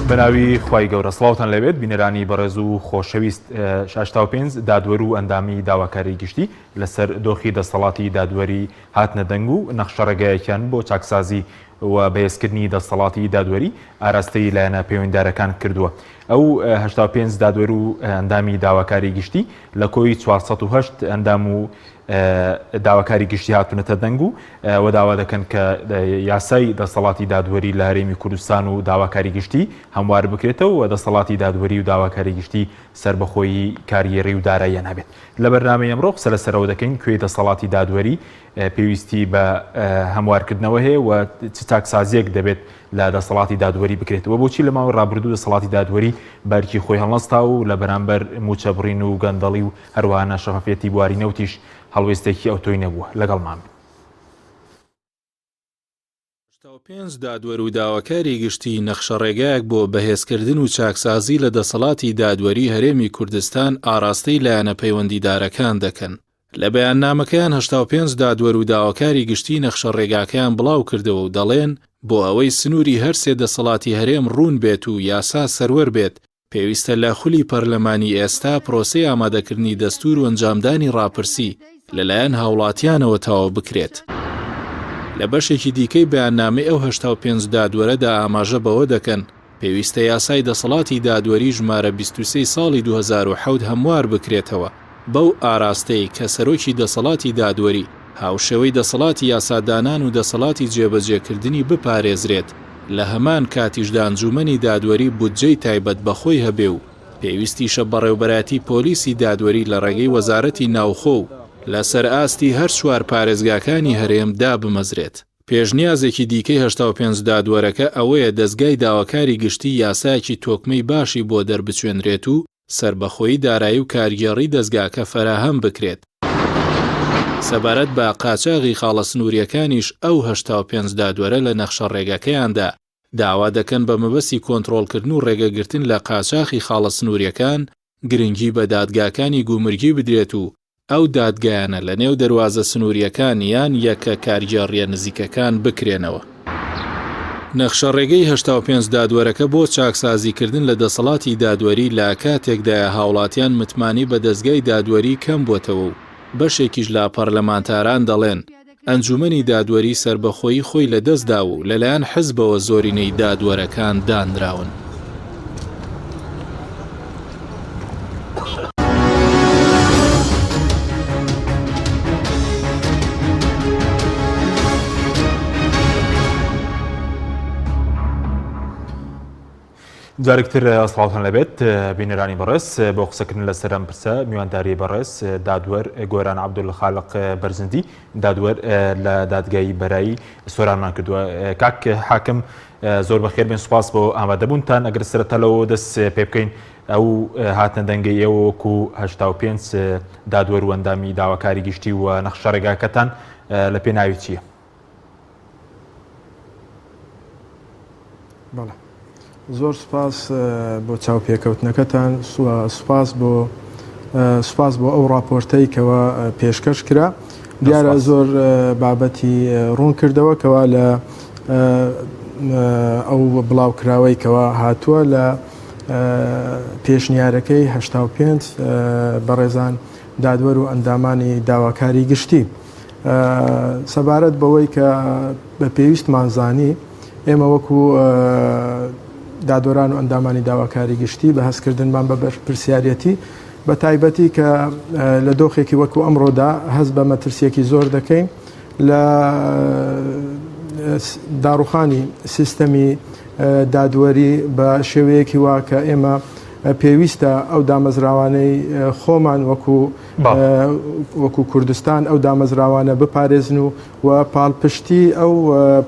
بەناوی خوای گەورە سڵاوتان لێبێت بینەرانی بەڕێز و خۆشەویست 65 دادوەر و ئەندامی داواکاری گشتی لەسەر دۆخی دەسەڵاتی دادوەری هاتنە دەنگ و نەخشەڕێگایەکیان بۆ چاکسازی و بەهێزکردنی دەسەڵاتی دادوەری ئاراستەی لایەنە پەیوەندیدارەکان کردووە. ئەو 85 دادوەر و ئەندامی داواکاری گشتی لە کۆی 408 ئەندام و داواکاری گشتی هاتوونەتە دەنگ و و داوا دەکەن کە یاسای دەسەڵاتی دادوەری لە هەرێمی کوردستان و داواکاری گشتی هەموار بکرێتەوە و دەسەڵاتی دادوەری و داواکاری گشتی سەربەخۆیی کارگێڕی و داراییان هەبێت. لە بەرنامەی ئەمڕۆ قسە لەسەرەوە دەکەین کوێی دەسەڵاتی دادوەری پێویستی بە هەموارکردنەوە هەیە و چ چاکسازیەک دەبێت لە دەسەڵاتی دادوەری بکرێت و بۆچی لە ماوەی ڕابردوو دەسەڵاتی دادوەری بەرکی خۆی هەڵنەستا و لە بەرامبەر مووچە بڕین و گەندەڵی و هەروەها ناشەفافیەتی بواری نەوتیش هەڵوێستێکی ئەوتۆی نەبووە. لەگەڵمان بن. 85 دادوەر و داواکاری گشتی نەخشەڕێگایەک بۆ بەهێزکردن و چاکسازی لە دەسەڵاتی دادوەری هەرێمی کوردستان ئاراستەی لایەنە پەیوەندیدارەکان دەکەن. لە بەیاننامەکەیان 85 دادوەر و داواکاری گشتی نەخشەڕێگاکەیان بڵاوکردەوە و دەڵێن، بۆ ئەوەی سنووری هەرسێ دەسەڵاتی هەرێم ڕوون بێت و یاسا سەروەر بێت، پێویستە لە خولی پەرلەمانی ئێستا پرۆسەی ئامادەکردنی دەستوور و ئەنجامدانی ڕاپرسی لەلایەن هاوڵاتیانەوە تەواو بکرێت. لە بەشێکی دیکەی بەیاننامەی ئەو 85 دادوەرەدا ئاماژە بەوە دەکەن، پێویستە یاسای دەسەڵاتی دادوەری ژمارە 23 ساڵی 2007 هەموار بکرێتەوە بەو ئاراستەی کە سەرۆکی دەسەڵاتی دادوەری هاوشێوەی دەسەڵاتی یاسادانان و دەسەڵاتی جێبەجێکردنی بپارێزرێت، لە هەمان کاتیشدا ئەنجوومەنی دادوەری بودجەی تایبەت بە خۆی هەبێ و پێویستیشە بەڕێوبەرایەتی پۆلیسی دادوەری لە ڕێگەی وەزارەتی ناوخۆ و لەسەر ئاستی هەر چوار پارێزگاکانی هەرێم دابمەزرێت. پێشنیازێکی دیکەی 85 دادوەرەکە ئەوەیە دەزگای داواکاری گشتی یاسایەکی تۆکمەی باشی بۆ دەربچوێنرێت و سەربەخۆیی دارایی و کارگێڕی دەزگاکە فەراهەم بکرێت. سەبارەت بە قاچاغی خاڵە سنوورییەکانیش ئەو 85 دادوەرە لە نەخشەڕێگەکەیاندا داوا دەکەن بە مەبەستی کۆنترۆڵکردن و ڕێگەگرتن لە قاچاخی خاڵە سنوورییەکان گرنگی بە دادگاکانی گومرگی بدرێت و ئەو دادگایانە لە نێو دەروازە سنوورییەکان یان یەکە کارگێڕییە نزیکەکان بکرێنەوە. نەخشەڕێگەی 85 دادوەرەکە بۆ چاکسازیکردن لە دەسەڵاتی دادوەری لە کاتێکدایە هاوڵاتیان متمانەی بە دەزگای دادوەری کەم بۆتەوە و بەشێکیش لە پەرلەمانتاران دەڵێن ئەنجومەنی دادوەری سەربەخۆیی خۆی لەدەستداوە و لەلایەن حزبەوە زۆرینەی دادوەرەکان دانراون. جارێکتر سڵاوتان لەبێت بینەرانی بەڕێز بۆ قسەکردن لەسەر ئەم پرسە میوانداری بەڕێز دادوەر گۆران عەبدولخالق بەرزندی دادوەر لە دادگای بەرایی سۆرانمان کردووە کاک حاکم زۆر بەخێر بێن سوپاس بۆ ئامادەبوونتان ئەگەر سەرەتا لەوە دەست پێ بکەین ئەو هاتنە دەنگەی ئێوە وەکو 85 دادوەر و ئەندامی داواکاری گشتی و نەخشەڕێگاکەتان لە پێناوی چییە؟ بەڵێ زۆر سوپاس بۆ چاوپێکەوتنەکەتان سوپاس بۆ سوپاس بۆ ئەو راپۆرتەی کەوا پێشکەش کرا دیارە زۆر بابەتی ڕوون کردەوە کەوا لە ئەو بڵاوکراوەی کەوا هاتووە لە پێشنیارەکەی 85 بەڕێزان دادوەر و ئەندامانی داواکاری گشتی. سەبارەت بەوەی کە بە پێویستمان زانی ئێمە وەکو دادوەران و ئەندامانی داواکاری گشتی بە هەستکردنمان بە بەرپرسیارەتی بە تایبەتی کە لە دۆخێکی وەکو ئەمڕۆدا هەست بە مەترسیەکی زۆر دەکەین لە داڕوخانی سیستەمی دادوەری بە شێوەیەکی وا کە ئێمە پێویستە ئەو دامەزراوانەی خۆمان وەکو وەکو کوردستان ئەو دامەزراوانە بپارێزن و و پاڵپشتی ئەو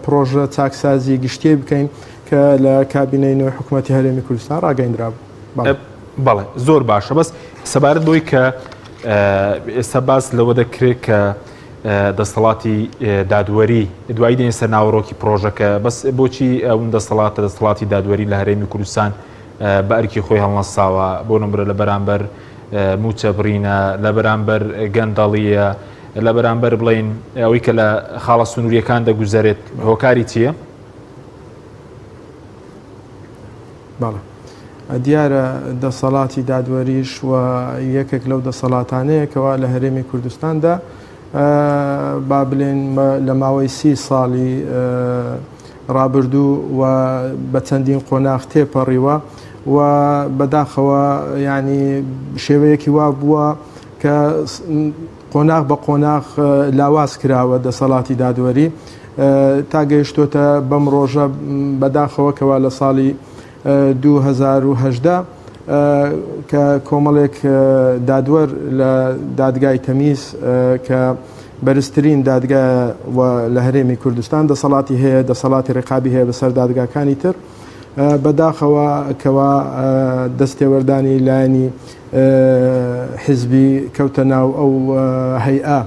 پرۆژە چاکسازی گشتیە بکەین کە لە کابینەی نوێی حکوومەتی هەرێمی کوردستان ڕاگەیندرا بوو. بەڵێ زۆر باشە بەس سەبارەت بۆی کە ئێستا باس لەوە دەکرێت کە دەسەڵاتی دادوەری دوایی دێن سەر ناوەڕۆکی پرۆژەکە بەس بۆچی ئەو دەسەڵاتە دەسەڵاتی دادوەری لە هەرێمی کوردستان بە ئەرکی خۆی هەڵنەستاوە، بۆ نمرە لە بەرامبەر مووچە بڕینە، لە بەرامبەر گەندەڵییە، لە بەرامبەر بڵێین ئەوەی کە لە خاڵە سنوورییەکان دەگوزەرێت هۆکاری چییە؟ بەڵێ دیارە دەسەڵاتی دادوەریش و یەکێک لەو دەسەڵاتانەیە کەوا لە هەرێمی کوردستاندا با بلێن لە ماوەی سی ساڵی ڕابردوو و بە چەندین قۆناغ تێپەڕیوە و بەداخەوە ینی شێوەیەکی وا بووە کە قۆناغ بە قۆناغ لاواز کراوە دەسەڵاتی دادوەری تا گەیشتۆتە بەم ڕۆژە بەداخەوە کەوا لە ساڵی 2018 کە کۆمەڵێک دادوەر لە دادگای تەمیز کە بەرزترین دادگا و لە هەرێمی کوردستان دەسەڵاتی هەیە دەسەڵاتی ڕقابی هەیە بەسەر دادگاکانی تر بەداخەوە کەوا دەستێوەردانی لایەنی حیزبی کەوتە ناو ئەو هەیئە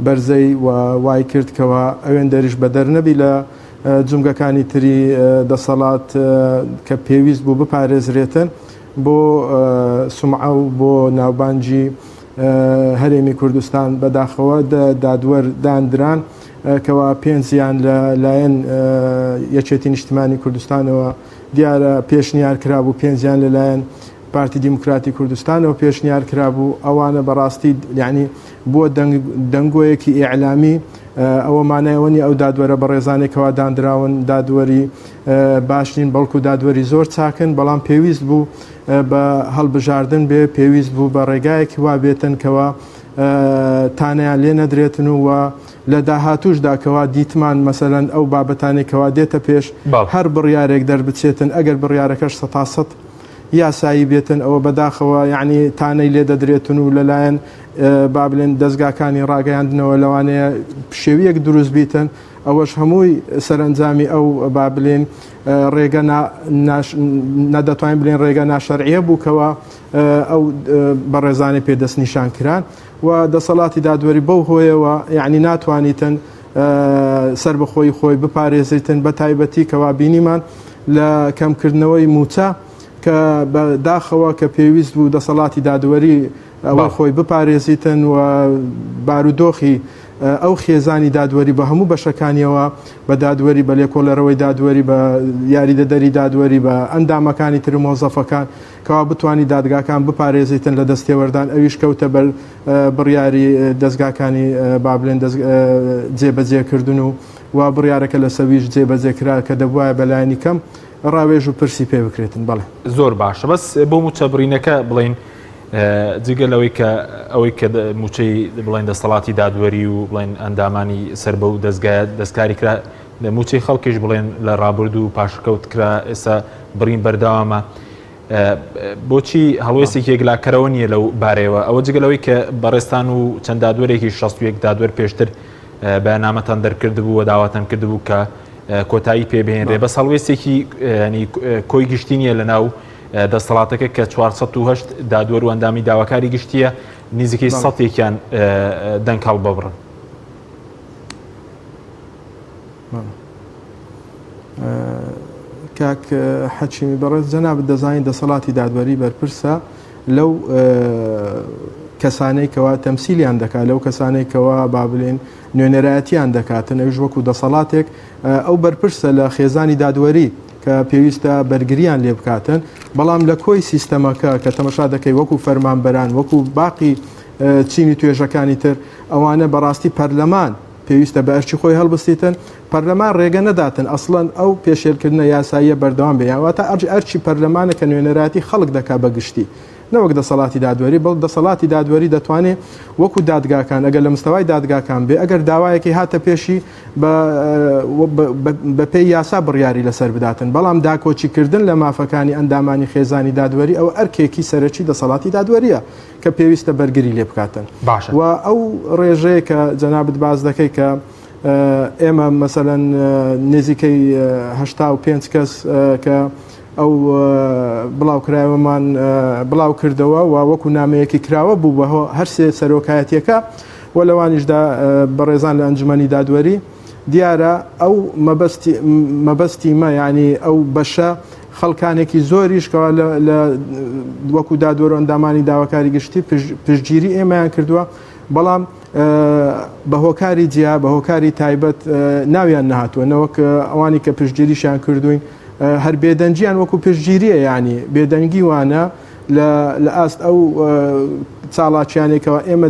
بەرزەی و وای کرد کەوا ئەوێندەریش بەدەر نەبی لە جومگەکانی تری دەسەڵات کە پێویست بوو بپارێزرێتن بۆ سومعە و بۆ ناوبانگی هەرێمی کوردستان بەداخەوە دە دادوەر داندران کەوا پێنجیان لە لایەن یەکێتی نیشتمانی کوردستانەوە دیارە پێشنیار کرابوو پێنجیان لەلایەن پارتی دیموکراتی کوردستانەوە پێشنیار کرابوو، ئەوانە بەڕاستی یانی بووە دەنگۆیەکی ئیعلامی، ئەوە مانای ئەوە نییە ئەو دادوەرە بەڕێزانەی کەوا داندراون دادوەری باش نین، بەڵکو دادوەری زۆر چاکن، بەڵام پێویست بوو بە هەڵبژاردن بێ، پێویست بوو بە ڕێگایەکی وا بێتن کەوا تانەیان لێ نەدرێتن و لە داهاتووشدا کەوا دیتمان مەسەلەن ئەو بابەتانەی کەوا دێتە پێش هەر بڕیارێک دەربچێتن ئەگەر بڕیارەکەش سەتاسەد یاسایی بێتن ئەوە بەداخەوە یەعنی تانەی لێ دەدرێتن و لەلایەن با بلێن دەزگاکانی ڕاگەیاندنەوە لەوانەیە پشێویەک دروست بیتن ئەوەش هەمووی سەرەنجامی ئەو با بلێن ڕێگە نەدەتوانین بلێن ڕێگە ناشەرعیە بووکەوە ئەو بەڕێزانی پێ دەستنیشان کران و دەسەڵاتی دادوەری بەو هۆیەوە یعنی ناتوانیتن سربەخۆی خۆی بپارێزیتن بە تایبەتی کەوا بینیمان لە کەمکردنەوەی مووچە کە بە داخەوە کە پێویست بوو دەسەڵاتی دادوەری ئەوە خۆی بپارێزیتن و بارودۆخی ئەو خێزانی دادوەری بە هەموو بەشەکانیەوە بە دادوەری بە لێکۆڵەرەوەی دادوەری بە یاریدەدەری دادوەری بە ئەندامەکانی تر مۆزەفەکان کەوا بتانی دادگاکان بپارێزیتن لە دەستێوەردان ئەویش کەوتە بەر بڕیاری دەستگاکانی بابلێن جێبەجێکردن و و بڕیارەکە لە سەویش جێبەجێ کرا کە دەبوایە بە لایەنی کەم ڕاوێژ و پرسی پێ بکرێتن. بەڵێ. زۆر باشە بەس بۆ مووچە بڕینەکە بڵێین جگە لەوەی کە ئەوەی کە مووچەی بڵێن دەسەڵاتی دادوەری و بڵێن ئەندامانی سەر بەو دەستگایە دەستکاری کرا مووچەی خەڵکیش بڵێن لە ڕابردوو پاشکەوت کرا ئێستا بڕین بەردەوامە بۆچی هەڵوێستێکی یەکلاکەرەوە نییە لەو بارەیەوە ئەوە جگە لەوەی کە بەڕێزتان و چەند دادوەرێکی 61 دادوەر پێشتر بەیاننامەتان دەرکردبوو و داواتان کردبوو کە کۆتایی پێبهێنرێ بەس هەڵوێستێکی ینی کۆی گشتی نییە لە ناو دەسەڵاتەکە کە 408 دادوەر و ئەندامی داواکاری گشتیە نزیکەی سەتێکیان دەنگ هەڵببڕن. کاک حەکیمی بەڕێز جەنابت دەزانین دەسەڵاتی دادوەری بەرپرسە لەو کەسانەی کەوا تەمسیلیان دەکات لەو کەسانەی کەوا با بلێن نوێنەرایەتیان دەکاتن ئەوش وەکو دەسەڵاتێک ئەو بەرپرسە لە خێزانی دادوەری کە پێویستە بەرگریان لێ بکاتن بەڵام لە کۆی سیستەمەکە کە تەمەشا دەکەی وەکو فەرمانبەران وەکو باقی چینی توێژەکانی تر ئەوانە بەڕاستی پەرلەمان پێویستە بە ئەرکی خۆی هەڵبستیتن، پەرلەمان ڕێگە نەداتن ئەسڵەن ئەو پێشێلکردنە یاساییە بەردەوام بێ، یان واتە ئەرچ ئەرکی پەرلەمانە کە نوێنەرایەتی خەڵک دەکا بە گشتی نەوەک دەسەڵاتی دادوەری، بەڵ دەسەڵاتی دادوەری دەتوانێ وەکو دادگاکان ئەگەر لە مستەوای دادگاکان بێ ئەگەر داوایەکی هاتە پێشی بە بە پێی یاسا بڕیاری لەسەر بداتن، بەڵام داکۆکی کردن لە مافەکانی ئەندامانی خێزانی دادوەری ئەوە ئەرکێکی سەرەکی دەسەڵاتی دادوەریە. کە پێویستە بەرگری لێ بکاتن. باشە. و ئەو ڕێژەیە کە جەنابت باس دەکەی کە ئێمە مەسەلەن نزیکەی 85 کەس کە ئەو بڵاوکراوەمان بڵاو کردەوە و وەکو نامەیەکی کراوە بوو بە هەرسێ سەرۆکایەتیەکە و لەوانیشدا بەڕێزان لە ئەنجومەنی دادوەری دیارە ئەو مەبەستی مەبەستی مە یعنی ئەو بەشە خەڵکانێکی زۆریش کەوا لە وەکو دادوەر و ئەندامانی داواکاری گشتی پشتگیری ئێمەیان کردووە بەڵام بە هۆکاری جیا بە هۆکاری تایبەت ناویان نەهاتووە نەوەک ئەوانی کە پشتگیریشیان کردوین هەر بێدەنگیان وەکو پشتگیریە یانی بێدەنگی وانە لە ئاست ئەو چاڵاکیانێکەوە ئێمە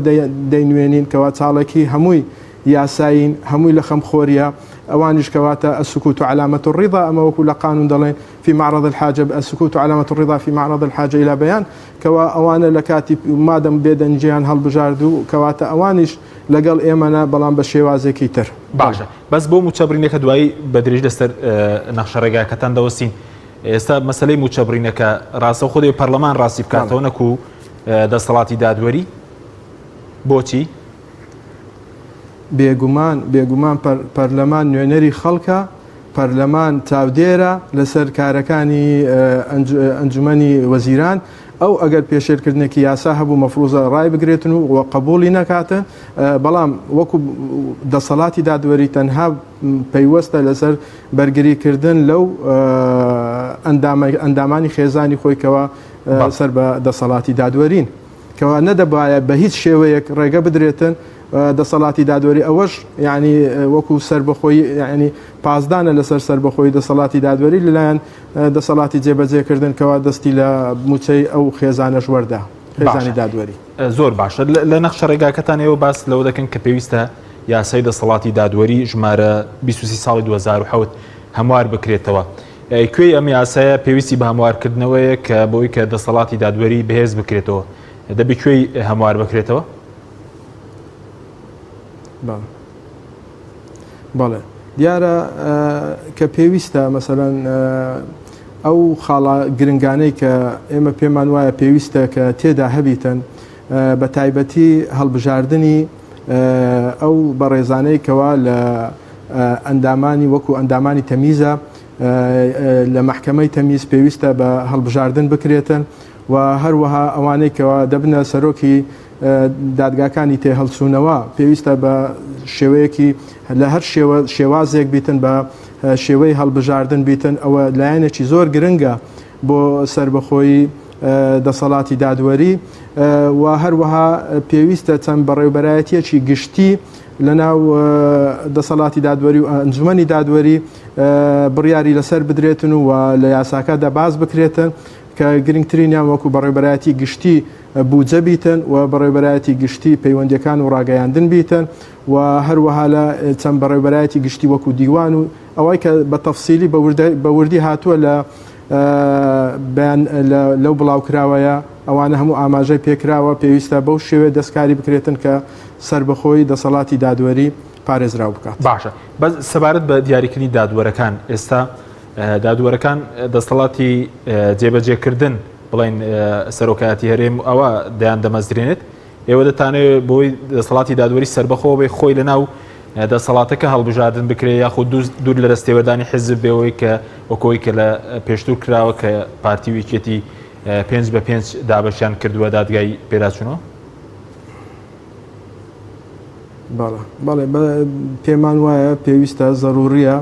دەینوێنین کەوا چاڵێکی هەمووی یاسایین هەمووی لە خەمخۆریە ئەوانیش کەواتە السکوت علامة الرضا ئەمە وەکو لە قانون دەڵێن في معرض الحاجة السکوت علامة الرضا في معرض الحاجة إلى بيان کەوا ئەوانە لە کاتی مادەم بێدەنگیان هەڵبژارد و کەواتە ئەوانیش لەگەڵ ئێمەنە بەڵام بە شێوازێکی تر. باشە بەس بۆ مووچە بڕینەکە دوایی بە درێژ لەسەر نەخشە ڕێگاکەتان دەوەستین ئێستا مەسلەی مووچە بڕینەکە ڕاستەوخۆ دەبێ پەرلەمان ڕاستی بکاتەوە نەکو دەسەڵاتی دادوەری بۆچی؟ بێگومان بێگومان پەرلەمان نوێنەری خەڵکە پەرلەمان چاودێرە لەسەر کارەکانی ئەنجومەنی وەزیران، ئەو ئەگەر پێشێلکردنێکی یاسا هەبوو مەفروزە ڕایبگرێتن و قبوڵی نەکاتن، بەڵام وەکو دەسەڵاتی دادوەری تەنها پەیوەستە لەسەر بەرگریکردن لەو ئەندامانی خێزانی خۆی کەوا سەر بە دەسەڵاتی دادوەرین. کەوا نەدەبایە بە هیچ شێوەیەک ڕێگە بدرێتن دەسەڵاتی دادوەری ئەوەش یعنی وەکو سەربەخۆی یعنی پاسدانە لەسەر سەربەخۆی دەسەڵاتی دادوەری لەلایەن دەسەڵاتی جێبەجێکردن کەوا دەستی لە موچەی ئەو خێزانەش وەردا خێزانی دادوەری. زۆر باشە لە نەخشە ڕێگاکەتان ئێوە باس لەوە دەکەن کە پێویستە یاسای دەسەڵاتی دادوەری ژمارە 23 ساڵی 2007 هەموار بکرێتەوە. کوێی ئەم یاسایە پێویستی بە هەموارکردنەوەیە کە بۆی کە دەسەڵاتی دادوەری بەهێز بکرێتەوە دەبێ کوێی هەموار بکرێتەوە؟ بەڵێ دیارە کە پێویستە مەسەلەن ئەو خاڵە گرنگانەی کە ئێمە پێمان وایە پێویستە کە تێدا هەبیتن بە تایبەتی هەڵبژاردنی ئەو بەڕێزانەی کەوا لە ئەندامانی وەکو ئەندامانی تەمیزە لە مەحکەمەی تەمیز پێویستە بە هەڵبژاردن بکرێتن و هەروەها ئەوانەی کەوا دەبنە سەرۆکی دادگاکانی تێهەڵچوونەوە پێویستە بە شێوەیەکی لە هەر شێوە شێوازێک بیتن بە شێوەی هەڵبژاردن بیتن ئەوە لایەنێکی زۆر گرنگە بۆ سربەخۆیی دەسەڵاتی دادوەری و هەروەها پێویستە چەند بەڕێوبەرایەتیەکی گشتی لە ناو دەسەڵاتی دادوەری و ئەنجومەنی دادوەری بڕیاری لەسەر بدرێتن و لە یاساکەدا باس بکرێتن کە گرنگترینیان وەکو بەڕێوبەرایەتی گشتی بودجە بیتن و بەڕێوبەرایەتی گشتی پەیوەندیەکان و ڕاگەیاندن بیتن و هەروەها لە چەند بەڕێوبەرایەتی گشتی وەکو دیوان و ئەوەی کە بە تەفسیلی بە وردی هاتووە لە بەیان لەو بڵاوکراوەیە ئەوانە هەموو ئاماژەی پێکراوە پێویستە بەو شێوەیە دەستکاری بکرێتن کە سەربەخۆیی دەسەڵاتی دادوەری پارێزراو بکات. باشە بەس سەبارەت بە دیاریکردنی دادوەرەکان ئێستا دادوەرەکان دەسەڵاتی جێبەجێکردن بڵێن سەرۆکایەتی هەرێم ئەوە دەیان دەمەزرێنێت ئێوە دەتانەوێت بۆی دەسەڵاتی دادوەری سربەخۆ بێ خۆی لە ناو دەسەڵاتەکە هەڵبژاردن بکرێ یاخود دوور لە دەستێوەردانی حزب بێەوەی کە وەکۆی کە لە پێشتر کراوە کە پارتی و یەکێتی پێنج بە پێنج دابەشیان کردووە دادگای پێداچوونەوە؟ بەڵێ بەڵێ پێمان وایە پێویستە زەروریە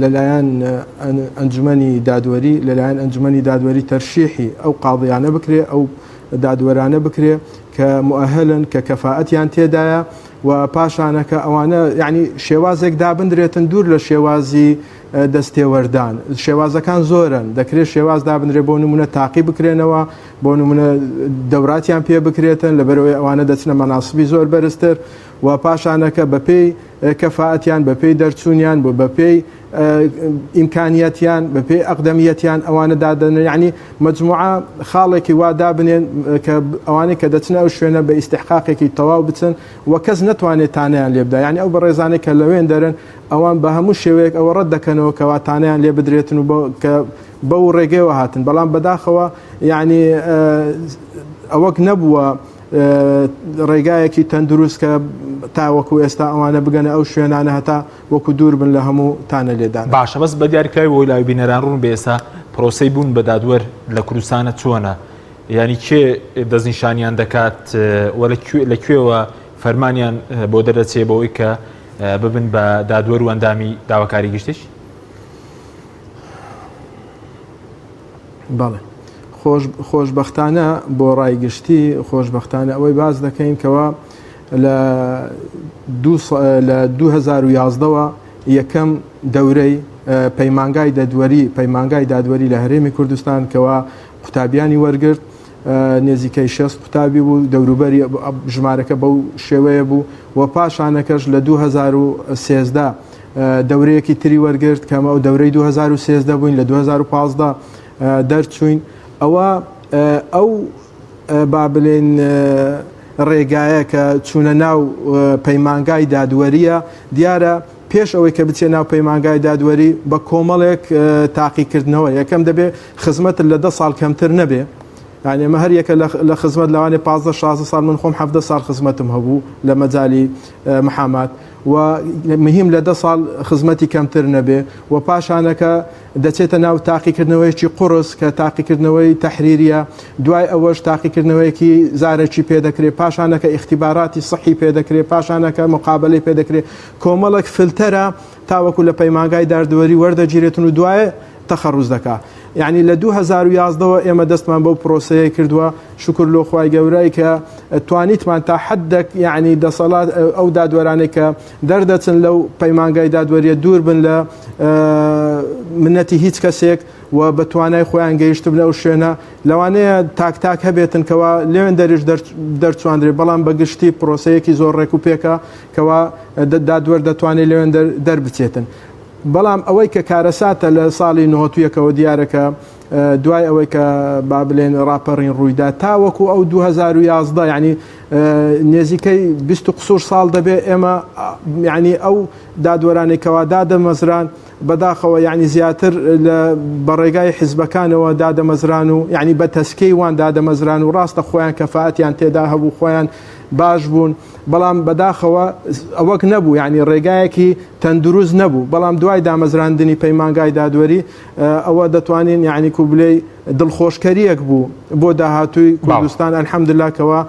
لەلایەن ئەنجومەنی دادوەری لەلایەن ئەنجومەنی دادوەری تەرشیحی ئەو قاضیانە بکرێ ئەو دادوەرانە بکرێ کە مؤهلن کە کەفاەتیان تێدایە و پاشانەکە ئەوانە یعنی شێوازێک دابندرێتن دوور لە شێوازی دەستێوەردان شێوازەکان زۆرن دەکرێت شێواز دابنرێ بۆ نمونە تاقی بکرێنەوە بۆ نمونە دەوراتیان پێ بکرێتن لەبەرەوەی ئەوانە دەچنە مەناسبی زۆر بەرزتر و پاشانەکە بەپێی کەفاەتیان بەپێی دەرچوونیان بۆ بەپێی ئیمکانیەتیان بەپێی ئەقدەمیەتیان ئەوانە دادەنێن یعنی مجموعە خاڵێکی وا دابنێن کە ئەوانەی کە دەچنە ئەو شوێنە بە ئیستحقاقێکی تەواو بچن و کەس نەتوانێت تانەیان لێ بدا یعنی ئەو بەڕێزانەی کە لەوێن دەرن ئەوان بە هەموو شێوەیەک ئەوە ڕەت دەکەنەوە کەوا تانەیان لێ بدرێتن و کە بەو ڕێگەیەوە هاتن بەڵام بەداخەوە یعنی ئەوەک نەبووە ڕێگایەکی تەندروست کە تاوەکو ئێستا ئەوانە بگەنە ئەو شوێنانە هەتا وەکو دوور بن لە هەموو تانە لێدان. باشە بەس بە دیاریکراوی بۆی لای بینەران ڕوون بێ ئێستا پرۆسەی بوون بە دادوەر لە کوردستانە چۆنە یانی کێ دەستنیشانیان دەکات و لە کوێوە فەرمانیان بۆ دەردەچێ بەوەی کە ببن بە دادوەر و ئەندامی داواکاری گشتیش؟ بەڵێ خۆش خۆشبەختانە بۆ ڕای گشتی خۆشبەختانە ئەوەی باس دەکەین کەوا لە لە 2011ەوە یەکەم دەورەی پەیمانگای دەدوەری پەیمانگای دادوەری لە هەرێمی کوردستان کەوا قوتابیانی وەرگرت نێزیکەی 60 قوتابی بوو دەوروبەری ژمارەکە بەو شێوەیە بوو و پاشانەکەش لە 2013 دەورەیەکی تری وەرگرت کەمە ئەو دەورەی 2013 بووین لە 2015 دەرچوین ئەوە ئەو با بلێن ڕێگایە کە چوونە ناو پەیمانگای دادوەریە دیارە پێش ئەوەی کە بچێ ناو پەیمانگای دادوەری بە کۆمەڵێک تاقیکردنەوە یەکەم دەبێ خزمەت لە دە ساڵ کەمتر نەبێ یعنی ئەمە هەر یەکە لە خزمەت لەوانێ 15 16 ساڵ من خۆم 17 ساڵ خزمەتم هەبوو لە مەجای محامات و مهم لە دە ساڵ خزمەتی کەمتر نەبێ و پاشانەکە دەچێتە ناو تاقیکردنەوەیەکی قوڕس کە تاقیکردنەوەی تەحریریە، دوای ئەوەش تاقیکردنەوەیەکی زارەکی پێ دەکرێ، پاشانەکە ئیختیباراتی سحی پێ دەکرێ، پاشانەکە مقابەلەی پێ دەکرێ، کۆمەڵێک فلتەرە تاوەکو لە پەیمانگای داردوەری وەردەگیرێتن و دوایێ تەخەڕوز دەکا. یەعنی لە 2011 وە ئێمە دەستمان بەو پرۆسەیە کردووە، شوکر لۆ خوای گەورەی کە توانیتمان تا حەدەک یەعنی دەسەڵات ئەو دادوەرانەی کە دەردەچن لەو پەیمانگای دادوەریە دوور بن لە منەتی هیچ کەسێک و بە توانای خۆیان گەیشتبن ئەو شوێنە لەوانەیە تاک تاک هەبێتن کەوا لێوێن دەریش دەرچواندرێ بەڵام بە گشتی پرۆسەیەکی زۆر ڕێک و پێکە کەوا دادوەر دەتوانێت لەوێن دەربچێتن بەڵام ئەوەی کە کارەساتە لە ساڵی نهۆتویەکەوە دیارە کە دوای ئەوەی کە با بلێن ڕاپەڕین ڕوویدا تاوەکو ئەو 2011 یعنی نێزیکەی 20 قسوور ساڵ دەبێ ئێمە یعنی ئەو دادوەرانەی کەوا دادەمەزران بەداخەوە یعنی زیاتر لە بەڕێگای حیزبەکانەوە دادەمەزران و یعنی بە تەسکەی وان دادەمەزران و ڕاستە خۆیان کەفاەتیان تێدا هەبوو خۆیان باش بوون بەڵام بەداخەوە ئەوەک نەبوو یعنی ڕێگایەکی تەندروست نەبوو بەڵام دوای دامەزراندنی پەیمانگای دادوەری ئەوە دەتوانین یعنی کوبلەی دڵخۆشکەریەک بوو بۆ داهاتووی کوردستان الحمدلله کەوا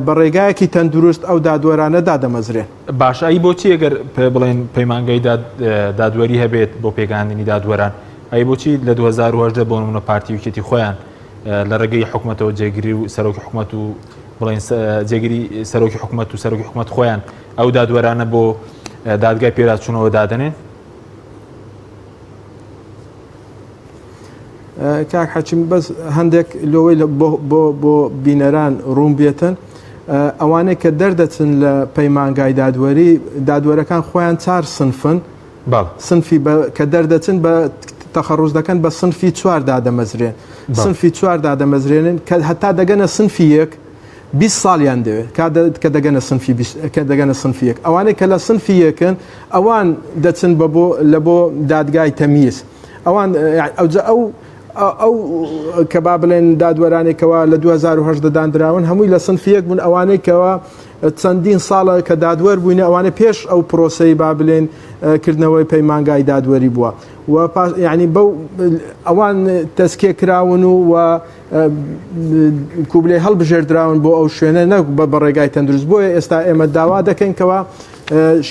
بە ڕێگایەکی تەندروست ئەو دادوەرانە دادەمەزرێن. باشە ئەی بۆچی ئەگەر بڵێن پەیمانگای دادوەری هەبێت بۆ پێگەیاندنی دادوەران ئەی بۆچی لە 2018 بۆ نمونە پارتی و یەکێتی خۆیان لە ڕێگەی حکومەتەوە جێگری و سەرۆکی حکومەت و بڵێن جێگری سەرۆکی حکومەت و سەرۆکی حکومەت خۆیان ئەو دادوەرانە بۆ دادگای پێداچوونەوە دادەنێن؟ کاک حەکیم بەس هەندێک لەوەی بۆ بۆ بینەران ڕوون بێتن ئەوانەی کە دەردەچن لە پەیمانگای دادوەری دادوەرەکان خۆیان چار سنفن سنفی کە دەردەچن بە تەخەڕوز دەکەن بە سنفی چوار دادەمەزرێن سنفی چوار دادەمەزرێنن کە هەتا دەگەنە سنفی یەک 20 ساڵیان دەوێت کە دەگەنە سنفی کە دەگەنە سنفی یەک ئەوانەی کە لە سنفی یەکن ئەوان دەچن بە بۆ لە بۆ دادگای تەمیز ئەوان ئەوجا ئەو ئەو کە با بڵێن دادوەرانێک کەوا لە 2010 داندراون هەمووی لە سنفی یەک بوون ئەوانەی کەوا چەندین ساڵە کە دادوەر بووینە ئەوانە پێش ئەو پرۆسەی با بلێن کردنەوەی پەیمانگای دادوەری بووە و یعنی بەو ئەوان تەسکێ کراون و و کوبلەی هەڵبژێردراون بۆ ئەو شوێنە نەک بە بەڕێگای تەندروست بۆیە ئێستا ئێمە داوا دەکەین کەوا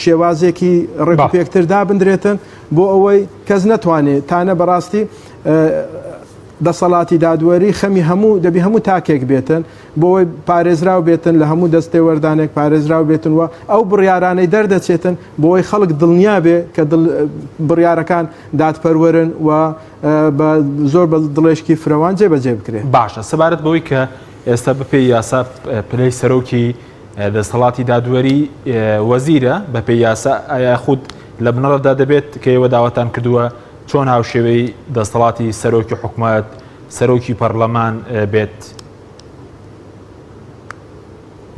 شێوازێکی ڕێکوپێکتر دابدرێتن بۆ ئەوەی کەس نەتوانێت تانە بەڕاستی دەسەڵاتی دادوەری خەمی هەموو دەبی هەموو تاکێک بێتن بۆی پارێزراو بێتن لە هەموو دەستێوەردانێک پارێزراو بێتن و ئەو بڕیارانەی دەردەچێتن بۆی خەڵک دڵنیا بێ کە بڕیارەکان دادپەروەرن و بە زۆر بە دڵێشکی فرەوان جێبەجێ بکرێت. باشە سەبارەت بەوەی کە ئێستا بەپێی یاسا پلەی سەرۆکی دەستەڵاتی دادوەری وەزیرە بەپێی یاسا ئایا خود لە بنەڕەتدا دەبێت کە ئێوە داواتان کردووە چۆن هاوشێوەی دەستەڵاتی سەرۆکی حکومەت سەرۆکی پەرلەمان بێت؟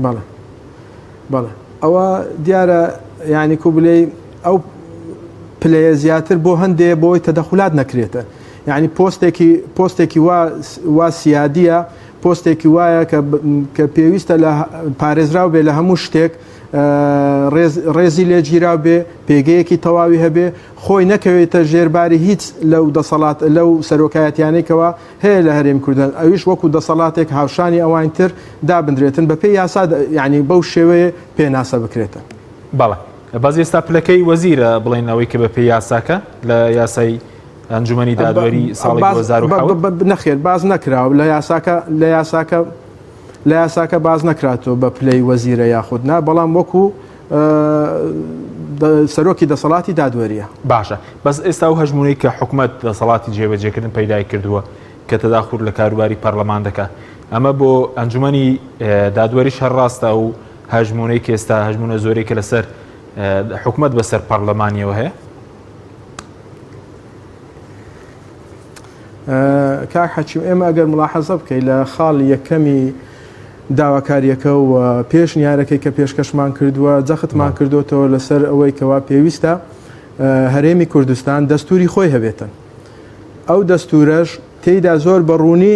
بەڵێ بەڵێ ئەوە دیارە یعنی کو بلێی ئەو پلەیە زیاتر بۆ هەندێ بۆی تەدەخولات نەکرێتە یعنی پۆستێکی پۆستێکی وا وا سیادیە پۆستێکی وایە کە کە پێویستە لە پارێزراو بێ لە هەموو شتێک ڕێزی لێگیراو بێ پێگەیەکی تەواوی هەبێ خۆی نەکەوێتە ژێرباری هیچ لەو دەسەڵات لەو سەرۆکایەتیانێکەوە هەیە لە هەرێمی کوردستان ئەویش وەکو دەسەڵاتێک هاوشانی ئەوانی تر دابندرێتن بە پێی یاسا یعنی بەو شێوەیە پێناسە بکرێتن. بەڵێ بەس ئێستا پلەکەی وەزیرە بڵێن ئەوەی کە بە پێی یاساکە لە یاسای ئەنجومەنی دادوەری ساڵی 2007 نەخێر باز نەکراوە لە یاساکە لە یاساکە لە یاساکە باز نەکراتەوە بە پلەی وەزیرە یاخود نا بەڵام وەکو. سەرۆکی دەسەڵاتی دادوەریە. باشە بەس ئێستا ئەو هەژموونەی کە حکومەت دەسەڵاتی جێبەجێکردن پەیدای کردووە کە تەداخول لە کاروباری پەرلەمان دەکا ئەمە بۆ ئەنجومەنی دادوەریش هەر ڕاستە ئەو هەژموونەی کە ئێستا هەژموونە زۆرەی کە لەسەر حکومەت بەسەر پەرلەمانیەوە هەیە؟ کاک حەکیم ئێمە ئەگەر ملاحەزە بکەیت لە خاڵی یەکەمی داواکاریەکە و پێشنیارەکەی کە پێشکەشمان کردووە جەختمان کردوتەوە لەسەر ئەوەی کەوا پێویستە هەرێمی کوردستان دەستوری خۆی هەبێتن ئەو دەستورەش تێیدا زۆر بەڕوونی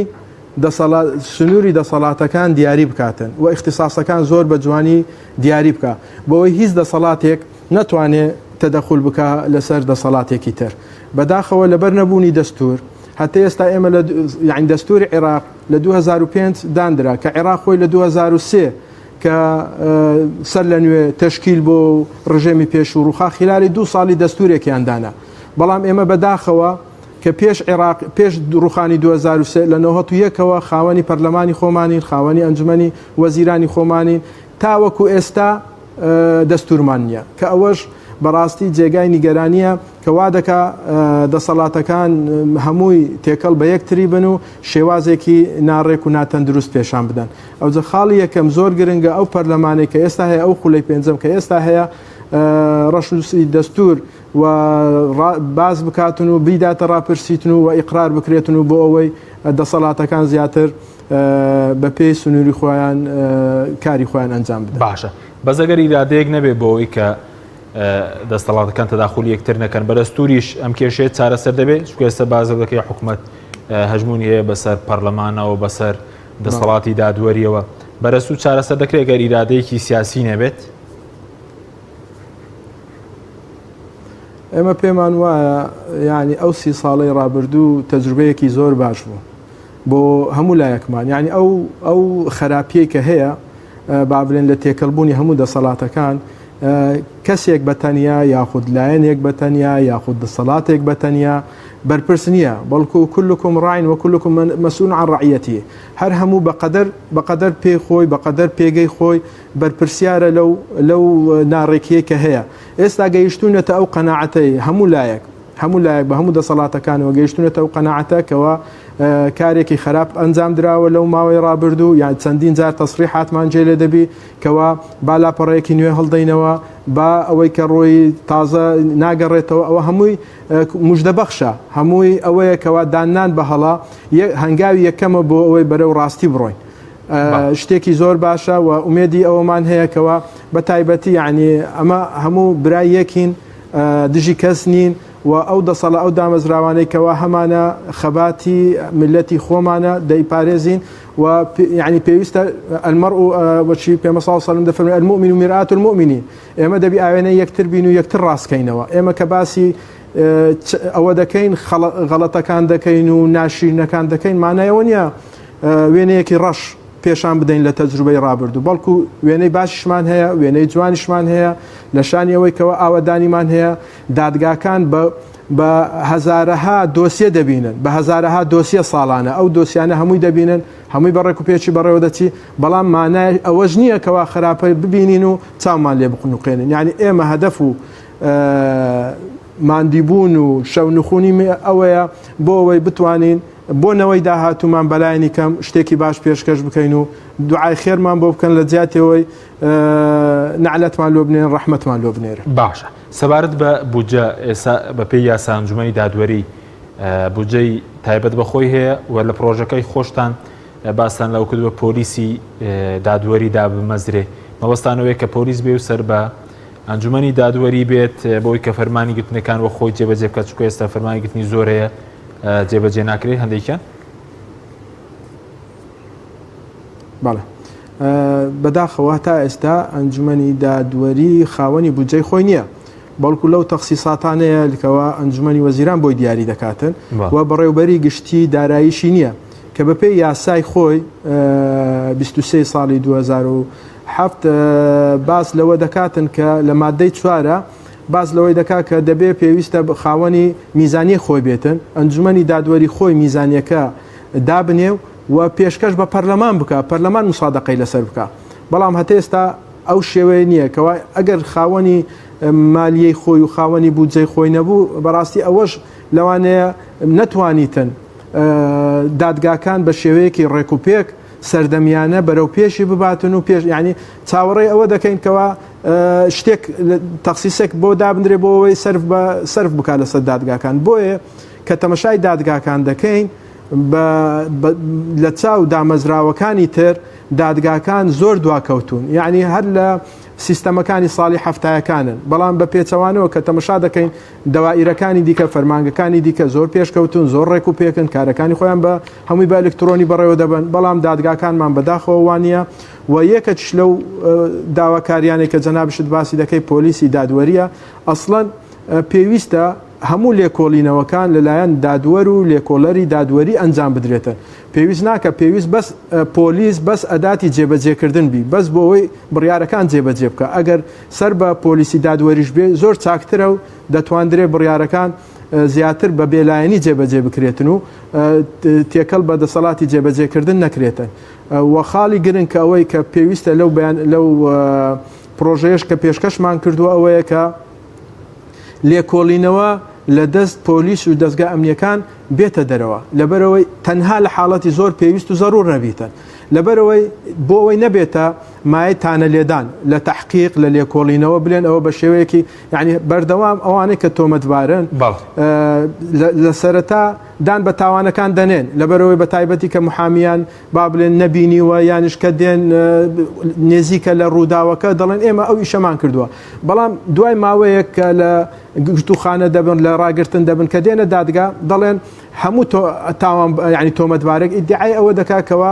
دەسەڵات سنووری دەسەڵاتەکان دیاری بکاتن و ئیختیساسەکان زۆر بە جوانی دیاری بکا بۆی هیچ دەسەڵاتێک نەتوانێ تەدەخول بکا لەسەر دەسەڵاتێکی تر. بەداخەوە لەبەر نەبوونی دەستوور هەتا ئێستا ئێمە لە یانی دەستووری عێراق لە 2005 داندرا کە عێراق خۆی لە 2003 کە سەر لە نوێ تەشکیل بۆ و ڕژێمی پێشوو ڕووخا خلالی دوو ساڵی دەستوورێکیان دانا بەڵام ئێمە بەداخەوە کە پێش عێراق پێش ڕوخانی 2003 لە 91ەوە خاوەنی پەرلەمانی خۆمانین خاوەنی ئەنجومەنی وەزیرانی خۆمانین تاوەکو ئێستا دەستورمان نییە کە ئەوەش بەڕاستی جێگای نیگەرانیە کە وا دەکا دەسەڵاتەکان هەمووی تێکەڵ بە یەکتری بن و شێوازێکی ناڕێک و ناتەندروست پێشان بدەن ئەوجە خاڵی یەکەم زۆر گرنگە ئەو پەرلەمانێک کە ئێستا هەیە ئەو خولەی پێنجەم کە ئێستا هەیە ڕەشنووسی دەستور و باس بکاتن و بیداتە ڕاپرسیتن و ئیقرار بکرێتن و بۆ ئەوەی دەسەڵاتەکان زیاتر بە پێی سنووری خۆیان کاری خۆیان ئەنجام بدەن. باشە بەس ئەگەر ئیرادەیەک نەبێ بۆ ئەوەی کە دەستەڵاتەکان تەداخولی یەکتر نەکەن بەدەستوریش ئەم کێشەیە چارەسەر دەبێت چونکە ئێستا بازە دەکەی حکومەت هەژمونی هەیە بەسەر پەرلەمانەوە بەسەر دەسەڵاتی دادوەریەوە بەرەسوو چارەسەر دەکرێت گەر ئیرادەیەکی سیاسی نەبێت؟ ئێمە پێمان وایە یعنی ئەو سی ساڵەی ڕابردوو تەجروبەیەکی زۆر باش بوو بۆ هەموو لایەکمان یعنی ئەو ئەو خراپیەی کە هەیە با بلێن لە تێکەڵبوونی هەموو دەسەڵاتەکان کەسێک بە تەنیا یاخود لایەنێک بە تەنیا یاخود دەسەڵاتێک بە تەنیا بەرپرس نییە بەڵکو كلكم راع وكلكم مسؤول عن رعيته هەر هەموو بەقەدەر بەقەدەر پێی خۆی بەقەدەر پێگەی خۆی بەرپرسیارە لەو لەو ناڕێکیەی کە هەیە ئێستا گەیشتوونەتە ئەو قەناعەتەی هەموو لایەک هەموو لایەک بە هەموو دەسەڵاتەکانەوە گەیشتوونەتە ئەو قەناعەتە کەوا کارێکی خراپ ئەنجام دراوە لەو ماوەی ڕابردوو یان چەندین جار تەسریحاتمان جێ لێ دەبی کەوا با لاپەڕەیەکی نوێ هەڵدەینەوە با ئەوەی کە ڕۆی تازە ناگەڕێتەوە ئەوە هەمووی مژدە بەخشە هەمووی ئەوەیە کەوا داننان بە هەڵە هەنگاوی یەکەمە بۆ ئەوەی بەرەو ڕاستی بڕۆین. شتێکی زۆر باشە و ئومێدی ئەوەمان هەیە کەوا بە تایبەتی یعنی ئەمە هەموو برای یەکین دژی کەس نین و ئەو دەسەڵە ئەو دامەزراوانەی کەوا هەمانە خەباتی میللەتی خۆمانە دەیپارێزین و یعنی پێویستە المرء وەچی پێمە صلی الله علیه و دەفەرموێ المؤمن مرآة المؤمنین ئێمە دەبی ئاوێنەی یەکتر بین و یەکتر ڕاستکەینەوە ئێمە کە باسی ئەوە دەکەین غەڵەتەکان دەکەین و ناشیرنەکان دەکەین مانای ئەوە نییە وێنەیەکی ڕەش پێشان بدەین لە تەجروبەی ڕابردوو، بەڵکو وێنەی باشیشمان هەیە، وێنەی جوانیشمان هەیە، لە شانی ئەوەی کەوا ئاوەدانیمان هەیە، دادگاکان بە بە هەزارەها دۆسیە دەبینن، بە هەزارەها دۆسیە ساڵانە ئەو دۆسیانە هەمووی دەبینن، هەمووی بە ڕێکوپێکی بەڕێوە دەچی، بەڵام مانای ئەوەش نییە کەوا خراپە ببینین و چاومان لێ بقنوقێنن، یانی ئێمە هەدەف و ماندیبوون و شەونخونی ئەوەیە بۆ ئەوەی بتوانین بۆ نەوەی داهاتوومان بەلایەنی کەم شتێکی باش پێشکەش بکەین و دوعای خێرمان بۆ بکەن لە جیاتی ئەوەی نەعلەتمان لۆ بنێن ڕەحمەتمان لۆ بنێرن. باشە سەبارەت بە بودجە ئێستا بەپێی یاسا ئەنجومەنی دادوەری بودجەی تایبەت بە خۆی هەیە و لە پرۆژەکەی خۆشتان باستان لەوە کردووە پۆلیسی دادوەری دابمەزرێ مەبەستان ئەوەیە کە پۆلیس بێ و سەر بە ئەنجومەنی دادوەری بێت بۆی کە فەرمانی گرتنەکان وە خۆی جێبەجێ بکات چونکە ئێستا فەرمانی گرتنی زۆر هەیە جێبەجێ ناکرێت هەندێکیان؟ بەڵێ بەداخەوە تا ئێستا ئەنجومەنی دادوەری خاوەنی بودجەی خۆی نییە بەڵکو لەو تەخسیساتانەیە لکەوە ئەنجومەنی وەزیران بۆی دیاری دەکاتن و بەڕێوبەری گشتی داراییشی نییە کە بەپێی یاسای خۆی 23 ساڵی 2007 باس لەوە دەکاتن کە لە مادەی چوارە باس لەوەی دەکات کە دەبێ پێویستە خاوەنی میزانیەی خۆی بێتن، ئەنجومەنی دادوەری خۆی میزانیەکە دابنێ و پێشکەش بە پەرلەمان بکا، پەرلەمان موسادەقەی لەسەر بکا. بەڵام هەتێستا ئەو شێوەیە نییە کەوا ئەگەر خاوەنی مالیەی خۆی و خاوەنی بودجەی خۆی نەبوو بەڕاستی ئەوەش لەوانەیە نەتوانیتن دادگاکان بە شێوەیەکی ڕێکوپێک سەردەمیانە بەرەو پێشی بباتن و پێش یعنی چاوەڕێی ئەوە دەکەین کەوا شتێک تەخسیسێک بۆ دابندرێ بۆ ئەوەی سەرف بە سەرف بکات لەسەر دادگاکان بۆیە کە تەمەشای دادگاکان دەکەین لە چاو دامەزراوەکانی تر دادگاکان زۆر دواکەوتون یعنی هەر لە سیستەمەکانی ساڵی حەفتایەکانن بەڵام بە پێچەوانەوە کە تەمەشا دەکەین دەوائیرەکانی دیکە فەرمانگەکانی دیکە زۆر پێشکەوتون زۆر ڕێک و پێکن کارەکانی خۆیان بە هەمووی بە ئەلکترۆنی بەڕێوە دەبەن بەڵام دادگاکانمان بەداخەوە وانە و یەکەچ لەو داواکاریانەی کە جەنابشت باسی دەکەی پۆلیسی دادوەریە ئەسڵەن پێویستە هەموو لێکۆڵینەوەکان لەلایەن دادوەر و لێکۆڵەری دادوەری ئەنجام بدرێتن پێویست ناکە پێویست بەس پۆلیس بەس ئەداتی جێبەجێکردن بی بەس بۆ ئەوەی بڕیارەکان جێبەجێ بکە ئەگەر سەر بە پۆلیسی دادوەریش بێ زۆر چاکترە و دەتواندرێ بڕیارەکان زیاتر بە بێلایەنی جێبەجێ بکرێتن و تێکەڵ بە دەسەڵاتی جێبەجێکردن نەکرێتن و خاڵی گرنگ کە ئەوەی کە پێویستە لەو بەیان لەو پرۆژەیەش کە پێشکەشمان کردووە ئەوەیە کە لێکۆڵینەوە لە دەست پۆلیس و دەزگا ئەمنیەکان بێتە دەرەوە لەبەرئەوەی تەنها لە حاڵەتی زۆر پێویست و زەرور نەبیتن لەبەرئەوەی بۆ ئەوەی نەبێتە مایەی تانە لێدان لە تەحقیق لە لێکۆڵینەوە بلێن ئەوە بە شێوەیەکی یعنی بەردەوام ئەوانەی کە تۆمەتبارن لە سەرەتا دان بە تاوانەکان دەنێن لەبەرئەوەی بە تایبەتی کە محامیان با بڵێن نەبینیوە یانیش کە دێن نێزیکە لە ڕووداوەکە دەڵێن ئێمە ئەو ئیشەمان کردووە بەڵام دوای ماوەیەک کە لە گرتووخانە دەبن لە ڕاگرتن دەبن کە دێنە دادگا دەڵێن هەموو تاوان ینی تۆمەتبارێک ئیدعای ئەوە دەکا کەوا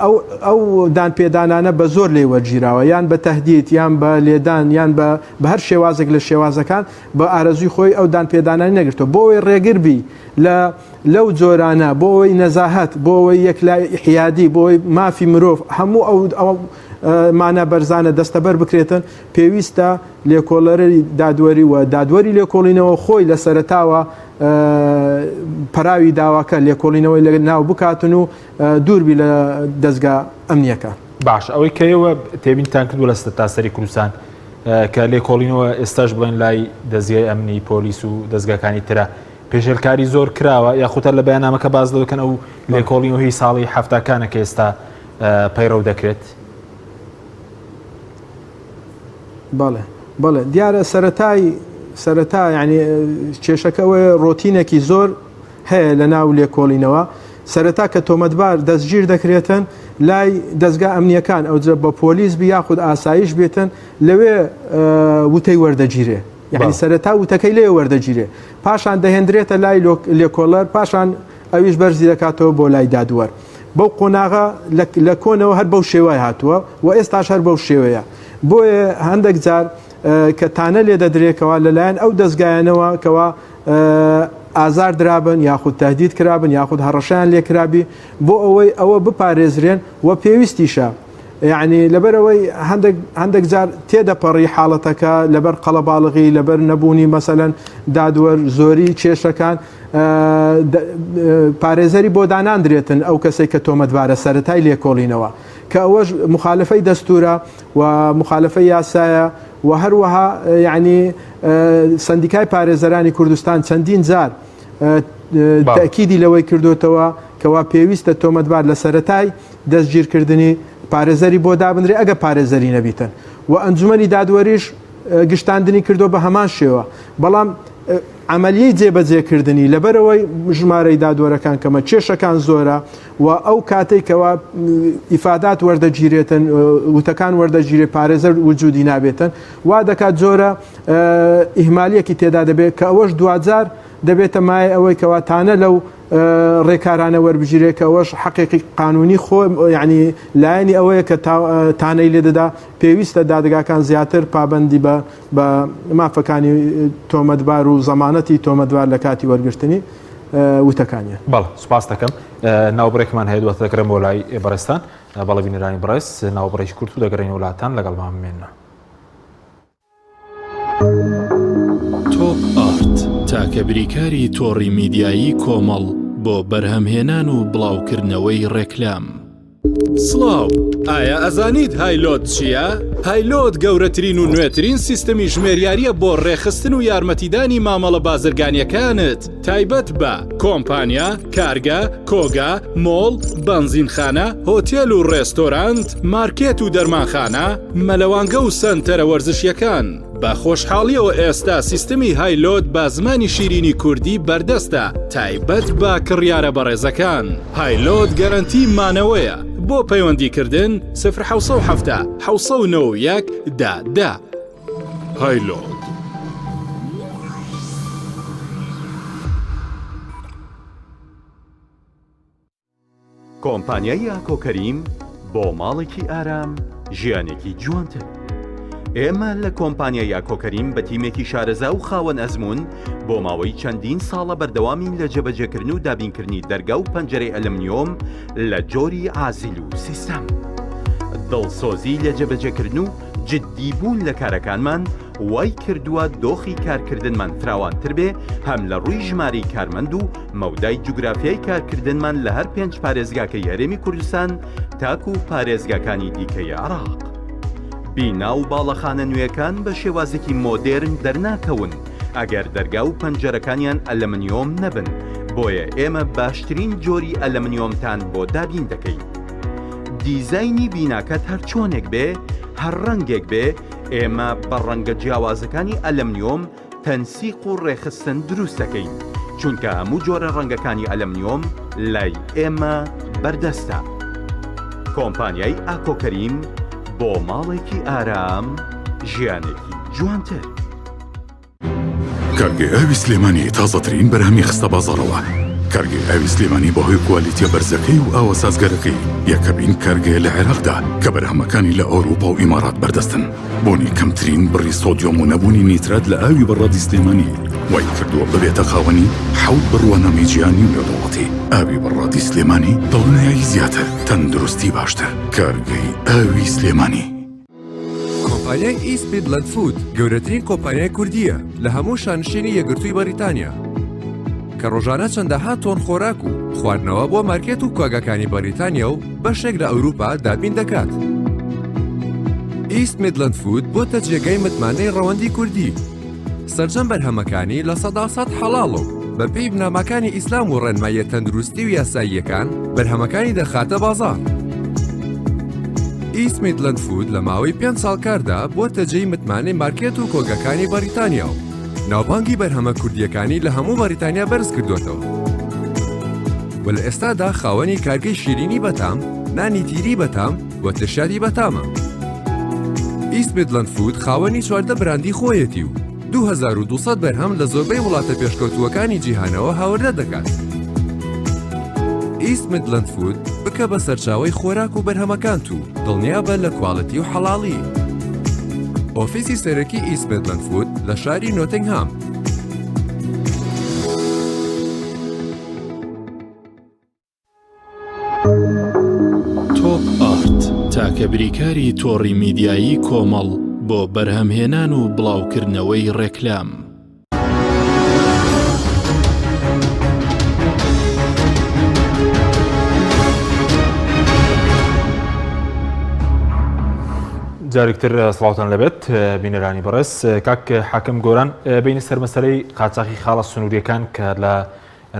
ئەو ئەو دان پێدانانە بە زۆر لێ وەرگیراوە یان بە تهدید یان بە لێدان یان بە بە هەر شێوازێک لە شێوازەکان بە ئارەزوی خۆی ئەو دان پێدانانی نەگرتووە بۆ ئەوەی ڕێگر بی لە لەو جۆرانە بۆ ئەوەی نەزاهەت، بۆ ئەوەی یەکلایی حیادی، بۆ ئەوەی مافی مرۆڤ، هەموو ئەو ئەو مانا بەرزانە دەستەبەر بکرێتن، پێویستە لێکۆڵەرەری دادوەری و دادوەری لێکۆڵینەوە خۆی لە سەرەتاوە پەراوی داواکە لێکۆڵینەوەی لە ناو بکاتن و دوور بی لە دەزگا ئەمنییەکان. باشە ئەوەی کە ئێوە تێبینتان کردووە لە سەرتاسەری کوردستان کە لێکۆڵینەوە ئێستاش بڵێن لای دەزگای ئەمنی پۆلیس و دەزگاکانی ترە پێشێلکاری زۆر کراوە یاخود هەر لە بەیاننامەکە باس لەوە دەکەن ئەو لێکۆڵینەوە هی ساڵی حەفتاکانە کە ئێستا پەیڕەو دەکرێت؟ بەڵێ بەڵێ دیارە سەرەتای سەرەتا یعنی کێشەکە ئەوەیە ڕۆتینێکی زۆر هەیە لە ناو لێکۆڵینەوە سەرەتا کە تۆمەتبار دەستگیر دەکرێتن لای دەستگا ئەمنیەکان ئەوجە بە پۆلیس بی یاخود ئاسایش بێتن لەوێ وتەی وەردەگیرێ یعنی سەرەتا وتەکەی لێ وەردەگیرێ پاشان دەهێندرێتە لای لێکۆڵەر پاشان ئەویش بەرزی دەکاتەوە بۆ لای دادوەر بەو قۆناغە لە کۆنەوە هەر بەو شێوای هاتووە و ئێستاش هەر بەو شێوەیە بۆیە هەندێک جار کە تانە لێ دەدرێکەوە لەلایەن ئەو دەستگایانەوە کەوا ئازار درابن یاخود تهدید کرابن یاخود هەڕەشیان لێکرابی بۆ ئەوەی ئەوە بپارێزرێن و پێویستیشە یەعنی لەبەرئەوەی هەندێک هەندێک جار تێدەپەڕی حاڵەتەکە لەبەر قەڵەباڵغی لەبەر نەبوونی مەسەلەن دادوەر زۆری کێشەکان پارێزەری بۆ داناندرێتن ئەو کەسێک کە تۆمەتبارە سەرەتای لێکۆڵینەوە کە ئەوەش مخالفەی دەستورە و مخالفەی یاسایە و هەروەها یعنی سندیکای پارێزەرانی کوردستان چەندین جار تەکیدی لەوەی کردوتەوە کەوا پێویستە تۆمەتبار لە سەرەتای دەستگیرکردنی پارێزەری بۆ دابنرێ ئەگەر پارێزەری نەبیتن و ئەنجومەنی دادوەریش گشتاندنی کردووە بە هەمان شێوە بەڵام عملیەی جێبەجێکردنی لەبەرەوەی ژمارەی دادوەرەکان کەمە کێشەکان زۆرە و ئەو کاتێک کەوا ئیفادات وەردەگیرێتن وتەکان وەردەگیرێ پارێزەر وجودی نابێتن وا دەکات جۆرە ئیهمالیەکی تێدا دەبێت کە ئەوەش دواجار دەبێتە مایە ئەوەی کەوا تانە لەو ڕێکارانە وەربگیرێت کە ئەوەش حەقێکی قانونی خۆ یعنی لایەنی ئەوەیە کە تانەی لێ دەدا پێویستە دادگاکان زیاتر پابندی بە بە مافەکانی تۆمەتبار و زەمانەتی تۆمەتبار لە کاتی وەرگرتنی وتەکانیان. بەڵێ سوپاس دەکەم ناوبڕێکمان هەیە دواتر دەگەڕێم بۆ لای بەڕێزتان بەڵێ بینەرانی بەڕێز ناوبڕێکی کورت و دەگەڕێینەوە لاتان لەگەڵمان بمێننەوە. تۆپ ئارت تاکە بریکاری تۆڕی میدیایی کۆمەڵ بۆ بەرهەمهێنان و بڵاوکردنەوەی ڕێکلام. سڵاو، ئایا ئەزانیت هایلۆد چییە؟ هایلۆد گەورەترین و نوێترین سیستەمی ژمێریارییە بۆ ڕێکخستن و یارمەتیدانی مامەڵە بازرگانییەکانت تایبەت بە کۆمپانیا، کارگە، کۆگا، مۆڵ، بەنزینخانە، هۆتێل و ڕێستۆرانت، مارکێت و دەرمانخانە، مەلەوانگە و سەنتەرە وەرزشییەکان. بە خۆشحاڵیەوە ئێستا سیستمی هایلۆد بە زمانی شیرینی کوردی بەردەستە تایبەت بە کڕیارە بەڕێزەکان. هایلۆد گەرەنتی مانەوەیە. بۆ پەیوەندی کردن سفر 770 791 دە دە. هایلۆد. کۆمپانیای ئاکۆ کەریم بۆ ماڵێکی ئارام ژیانێکی جوانتر. ئێمە لە کۆمپانیای ئاکۆ کەریم بە تیمێکی شارەزا و خاوەن ئەزموون بۆ ماوەی چەندین ساڵە بەردەوامین لە جێبەجێکردن و دابینکردنی دەرگا و پەنجەرەی ئەلمنیۆم لە جۆری عازیل و سیستەم. دڵسۆزی لە جێبەجێکردن و جددی بوون لە کارەکانمان وای کردووە دۆخی کارکردنمان فراوانتر بێ هەم لە ڕووی ژمارەی کارمەند و مەودای جوگرافیای کارکردنمان لە هەر پێنج پارێزگاکەی هەرێمی کوردستان تاکو پارێزگاکانی دیکەی عێراق. بینا و باڵەخانە نوێکان بە شێوازێکی مۆدێرن دەرناکەون ئەگەر دەرگا و پەنجەرەکانیان ئەلەمنیۆم نەبن، بۆیە ئێمە باشترین جۆری ئەلەمنیۆمتان بۆ دابین دەکەین. دیزاینی بیناکەت هەر چۆنێک بێ، هەر ڕەنگێک بێ، ئێمە بە ڕەنگە جیاوازەکانی ئەلەمنیۆم تەنسیق و ڕێکخستن دروست دەکەین، چونکە هەموو جۆرە ڕەنگەکانی ئەلەمنیۆم لای ئێمە بەردەستە. کۆمپانیای ئاکۆ کەریم بۆ ماڵێکی ئارام ژیانێکی جوانتر. کارگەی ئاوی سلێمانی تازەترین بەرهەمی خستە بازاڕەوە. کارگەی ئاوی سلێمانی بەهۆی کوالیتیە بەرزەکەی و ئاوە سازگارەکەی یەکەمین کارگەیە لە عێراقدا کە بەرهەمەکانی لە ئەوروپا و ئیمارات بەردەستن. بوونی کەمترین بڕی سۆدیۆم و نەبوونی نیترات لە ئاوی بەڕادی سلێمانی وای کردووە ببێتە خاوەنی حەوت بڕوانامەی جیهانی و نێودەوڵەتی. ئاوی بەڕادی سلێمانی دڵنیایی زیاتر، تەندروستی باشتر. کارگەی ئاوی سلێمانی. کۆمپانیای ئیست میدلەند فود گەورەترین کۆمپانیای کوردییە لە هەموو شانشینی یەکگرتووی بەریتانیا کە ڕۆژانە چەندەها تۆن خۆراک و خواردنەوە بۆ مارکێت و کۆگاکانی بەریتانیا و بەشێک لە ئەوروپا دابین دەکات. ئیست میدلەند فود بۆتە جێگای متمانەی ڕەوەندی کوردی. سەرجەم بەرهەمەکانی 100% حەڵاڵە و بەپێی بنەماکانی ئیسلام و ڕێنماییە تەندروستی و یاساییەکان بەرهەمەکانی دەخاتە بازاڕ. ئیست میدلەند فود لە ماوەی پێنج ساڵ کاردا بۆتە جێی متمانەی مارکێت و کۆگەکانی بەریتانیا و ناوبانگی بەرهەمە کوردییەکانی لە هەموو بەریتانیا بەرز کردووەتەوە و لە ئێستادا خاوەنی کارگەی شیرینی بەتام، نانی تیری بەتام و ترشیاتی بەتامە. ئیست میدلەند فود خاوەنی 14 براندی خۆیەتی و 2200 بەرهەم لە زۆربەی وڵاتە پێشکەوتووەکانی جیهانەوە هاوردە دەکات. ئیست میدلەند فود بکە بە سەرچاوەی خۆراک و بەرهەمەکانت و دڵنیابە لە کواڵێتی و حەڵاڵی. ئۆفیسی سەرەکی ئیست میدلەند فود لە شاری نۆتنگهام. تۆپ ئارت تاکە بریکاری تۆڕی میدیایی کۆمەڵ بۆ بەرهەمهێنان و بڵاوکردنەوەی ڕێکلام. جارێکتر سڵاوتان لەبێت بینەرانی بەڕێز کاک حاکم گۆران بینە سەر مەسەلەی قاچاخی خاڵە سنووریەکان کە لە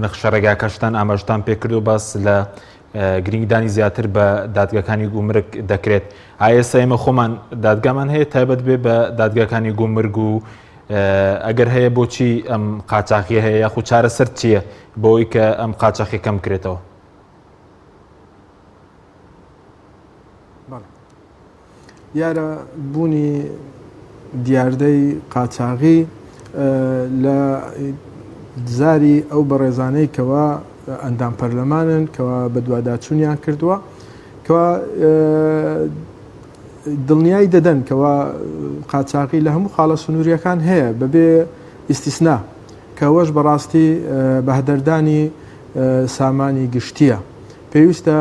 نەخشە ڕێگاکەشتان ئاماژتان پێکردو باس لە گرنگدانی زیاتر بە دادگاکانی گومرگ دەکرێت ئایسا ئێمە خۆمان دادگامان هەیە تایبەت بێ بە دادگاکانی گومرگ و ئەگەر هەیە بۆچی ئەم قاچاخیە هەیە یاخود چارەسەر چییە بۆی کە ئەم قاچاخی کەم کرێتەوە؟ دیارە بوونی دیاردەی قاچاغی لە زاری ئەو بەڕێزانەی کەوا ئەندام پەرلەمانن کەوا بەدواداچوونیان کردووە کەوا دڵنیای دەدەن کەوا قاچاغی لە هەموو خاڵە سنووریەکان هەیە بەبێ ئیستیسنا کەوەش بەڕاستی بەهدەردانی سامانی گشتیە پێویستە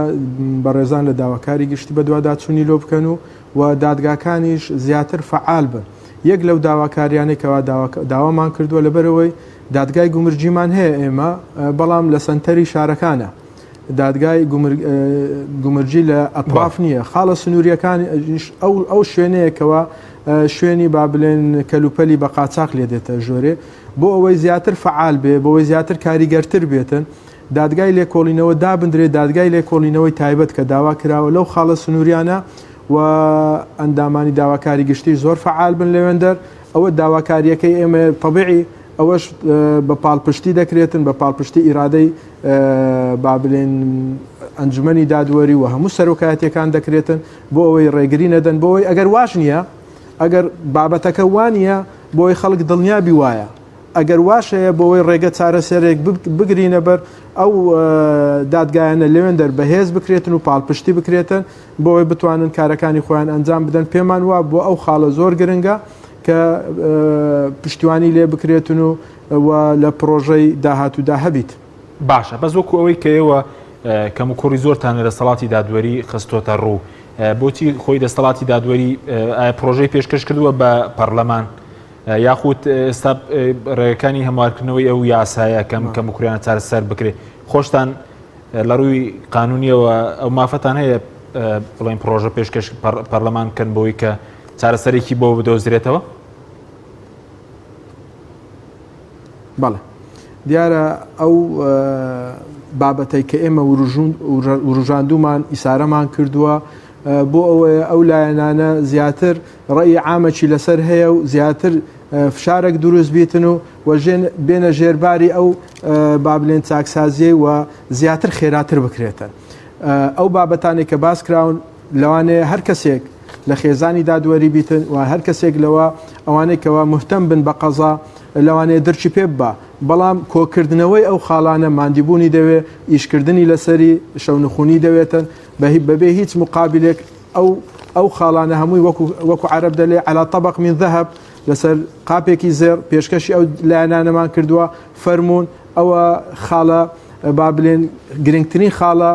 بەڕێزان لە داواکاری گشتی بەدواداچوونی لۆ بکەن و و دادگاکانیش زیاتر فەعال بن. یەک لەو داواکاریانەی کەوا داوامان کردووە لەبەرئەوەی دادگای گومرگیمان هەیە ئێمە بەڵام لە سەنتەری شارەکانە. دادگای گومرگی لە ئەتراف نییە خاڵە سنووریەکان ئەو ئەو شوێنەیەکەوە شوێنی با بلێن کەلوپەلی بە قاچاق لێ دێتە ژۆرێ بۆ ئەوەی زیاتر فعال بێ بۆ ئەوەی زیاتر کاریگەرتر بێتن دادگای لێکۆڵینەوە دابندرێ دادگای لێکۆڵینەوەی تایبەت کە داوا کراوە لەو خاڵە سنووریانە و ئەندامانی داواکاری گشتی زۆر فعال بن لەوێندەر ئەوە داواکاریەکەی ئێمە تەبیعی ئەوەش بە پاڵپشتی دەکرێتن بە پاڵپشتی ئیرادەی با بلێن ئەنجومەنی دادوەری و هەموو سەرۆکایەتیەکان دەکرێتن بۆ ئەوەی ڕێگری نەدەن بۆ ئەوەی ئەگەر واش نییە ئەگەر بابەتەکە وانە بۆی خەڵک دڵنیابی وایە ئەگەر واش هەیە بۆ ئەوەی ڕێگە چارەسەرێک بگرینە بەر ئەو دادگایانە لەوێندەر بەهێز بکرێتن و پاڵپشتی بکرێتن بۆ ئەوەی بتوانن کارەکانی خۆیان ئەنجام بدەن پێمان وا بۆ ئەو خاڵە زۆر گرنگە کە پشتیوانی لێ بکرێتن و و لە پڕۆژەی داهاتوودا هەبیت. باشە بەس وەکو ئەوەی کە ئێوە کەموکوڕی زۆرتان لە دەسەڵاتی دادوەری خستۆتە ڕوو بۆچی خۆی دەستەڵاتی دادوەری ئایا پڕۆژەی پێشکەش کردووە بە پەرلەمان یاخود ئێستا ڕێگەکانی هەموارکردنەوەی ئەو یاسایە کەم کەموکوڕیانە چارەسەر بکرێت خۆشتان لە ڕووی قانونیەوە ئەو مافەتان هەیە بڵێن پڕۆژە پێشکەش پەرلەمان بکەن بۆی کە چارەسەرێکی بۆ بدۆزرێتەوە؟ بەڵێ دیارە ئەو بابەتەی کە ئێمە وروژاندومان ئیسارەمان کردووە بۆ ئەوەیە ئەو لایەنانە زیاتر ڕێی عامەکی لەسەر هەیە و زیاتر فشارێک دروست بیتن و وەژێن بێنە ژێرباری ئەو بابلێن چاکسازیەی و زیاتر خێراتر بکرێتن ئەو بابەتانێک کە باس کراون لەوانەیە هەر کەسێک لە خێزانی دادوەری بیتن و هەر کەسێک لەوە ئەوانەی کەوا مهتەم بن بە قەزا لەوانەیە درکی پێ ببا بەڵام کۆکردنەوەی ئەو خاڵانە ماندیبوونی دەوێ ئیشکردنی لەسەری شەونخونی دەوێتن بەبێ هیچ مقابلێک ئەو ئەو خاڵانە هەمووی وەکو وەکو عەرەب دەلێ علی طبق من ذهب لەسەر قاپێکی زێڕ پێشکەشی ئەو لایەنانەمان کردووە فەرموون ئەوە خاڵە با بلێن گرنگترین خاڵە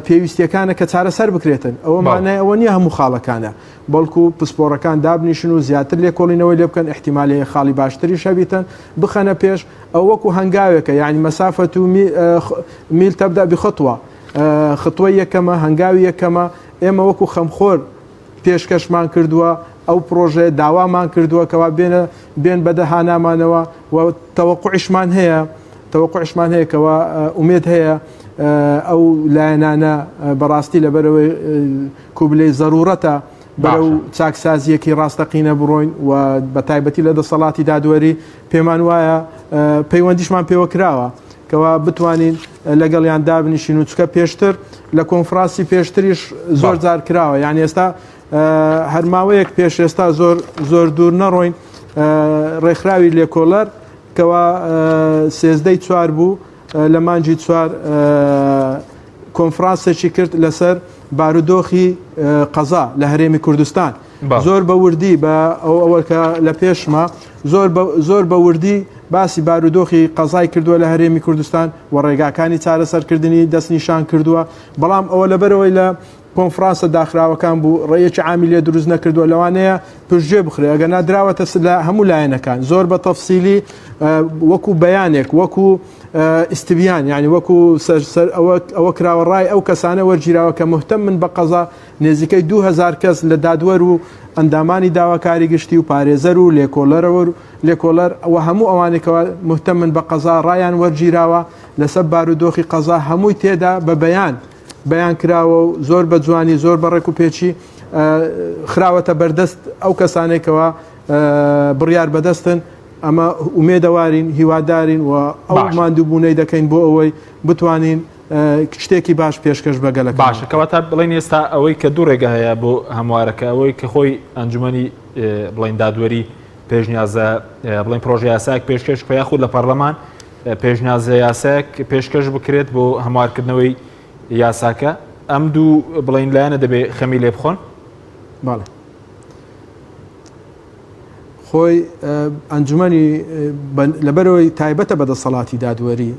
پێویستیەکانە کە چارەسەر بکرێتن ئەوە مانای ئەوە نییە هەموو خاڵەکانە بەڵکو پسپۆڕەکان دابنیشن و زیاتر لێکۆڵینەوەی لێ بکەن احتیمال هەیە خاڵی باشتریش هەبیتن بخەنە پێش ئەو وەکو هەنگاوێکە یعنی مەسافەت و میل تەبدا بخطوە خطوەی یەکەمە هەنگاوی یەکەمە ئێمە وەکو خەمخۆر پێشکەشمان کردووە ئەو پرۆژەیە داوامان کردووە کەوا بێنە بێن بەدە هانامانەوە و تەوەقعیشمان هەیە تەوەقعیشمان هەیە کەوا ئومێد هەیە ئەو لایەنانە بەڕاستی لەبەرەوەی کوبلەی زەرورەتە بەرەو چاکسازیەکی ڕاستەقینە بڕۆین و بە تایبەتی لە دەسەڵاتی دادوەری پێمان وایە پەیوەندیشمان پێوە کراوە کەوا بتوانین لەگەڵیان دابنیشین و چکە پێشتر لە کۆنفراسی پێشتریش زۆر جار کراوە یان ئێستا هەرماوەیەک پێش ئێستا زۆر زۆر دوور نەڕۆین ڕێکخراوی لێکۆڵەر کەوا سێزدەی چوار بوو لە مانگی چوار کۆنفرانسێکی کرد لەسەر بارودۆخی قەزا لە هەرێمی کوردستان زۆر بە وردی بە ئەو ئەوە کە لە پێشما زۆر زۆر بە وردی باسی بارودۆخی قەزای کردووە لە هەرێمی کوردستان و ڕێگاکانی چارەسەرکردنی دەستنیشان کردووە بەڵام ئەوە لەبەرەوەی لە کۆنفرانسە داخراوەکان بوو ڕێیەکی عامی لێ دروست نەکردووە لەوانەیە پشتگوێ بخرێ ئەگەر نا دراوەتە لە هەموو لایەنەکان زۆر بە تەفسیلی وەکو بەیانێک وەکو ئیستبیان یعنی وەکو سەر ئەوە ئەوە کراوە ڕای ئەو کەسانە وەرگیراوە کە مهتەم من بە قەزا نێزیکەی 2000 کەس لە دادوەر و ئەندامانی داواکاری گشتی و پارێزەر و لێکۆڵەرەوە و لێکۆڵەر و هەموو ئەوانێکەوە مهتەمن بە قەزا ڕایان وەرگیراوە لەسەر بارودۆخی قەزا هەمووی تێدا بە بەیان بەیان کراوە و زۆر بە جوانی زۆر بە ڕێک و پێچی خراوەتە بەردەست ئەو کەسانێکەوە بڕیار بەدەستن ئەمە ئومێدەوارین هیوادارین و ئەو ماندووبوونەی دەکەین بۆ ئەوەی بتوانین شتێکی باش پێشکەش بە گەلەکە باشە کەواتە بڵێن ئێستا ئەوەی کە دوو ڕێگە هەیە بۆ هەموارەکە ئەوەی کە خۆی ئەنجومەنی بڵین دادوەری پێشنیازە بڵێن پرۆژە یاسایەک پێشکەش بکە یاخود لە پەرلەمان پێشنیازە یاسایەک پێشکەش بکرێت بۆ هەموارکردنەوەی یاساکە ئەم دوو بڵین لایەنە دەبێ خەمی لێ بخۆن بەڵێ خۆی ئەنجومەنی لەبەرەوەی تایبەتە بە دەسەڵاتی دادوەری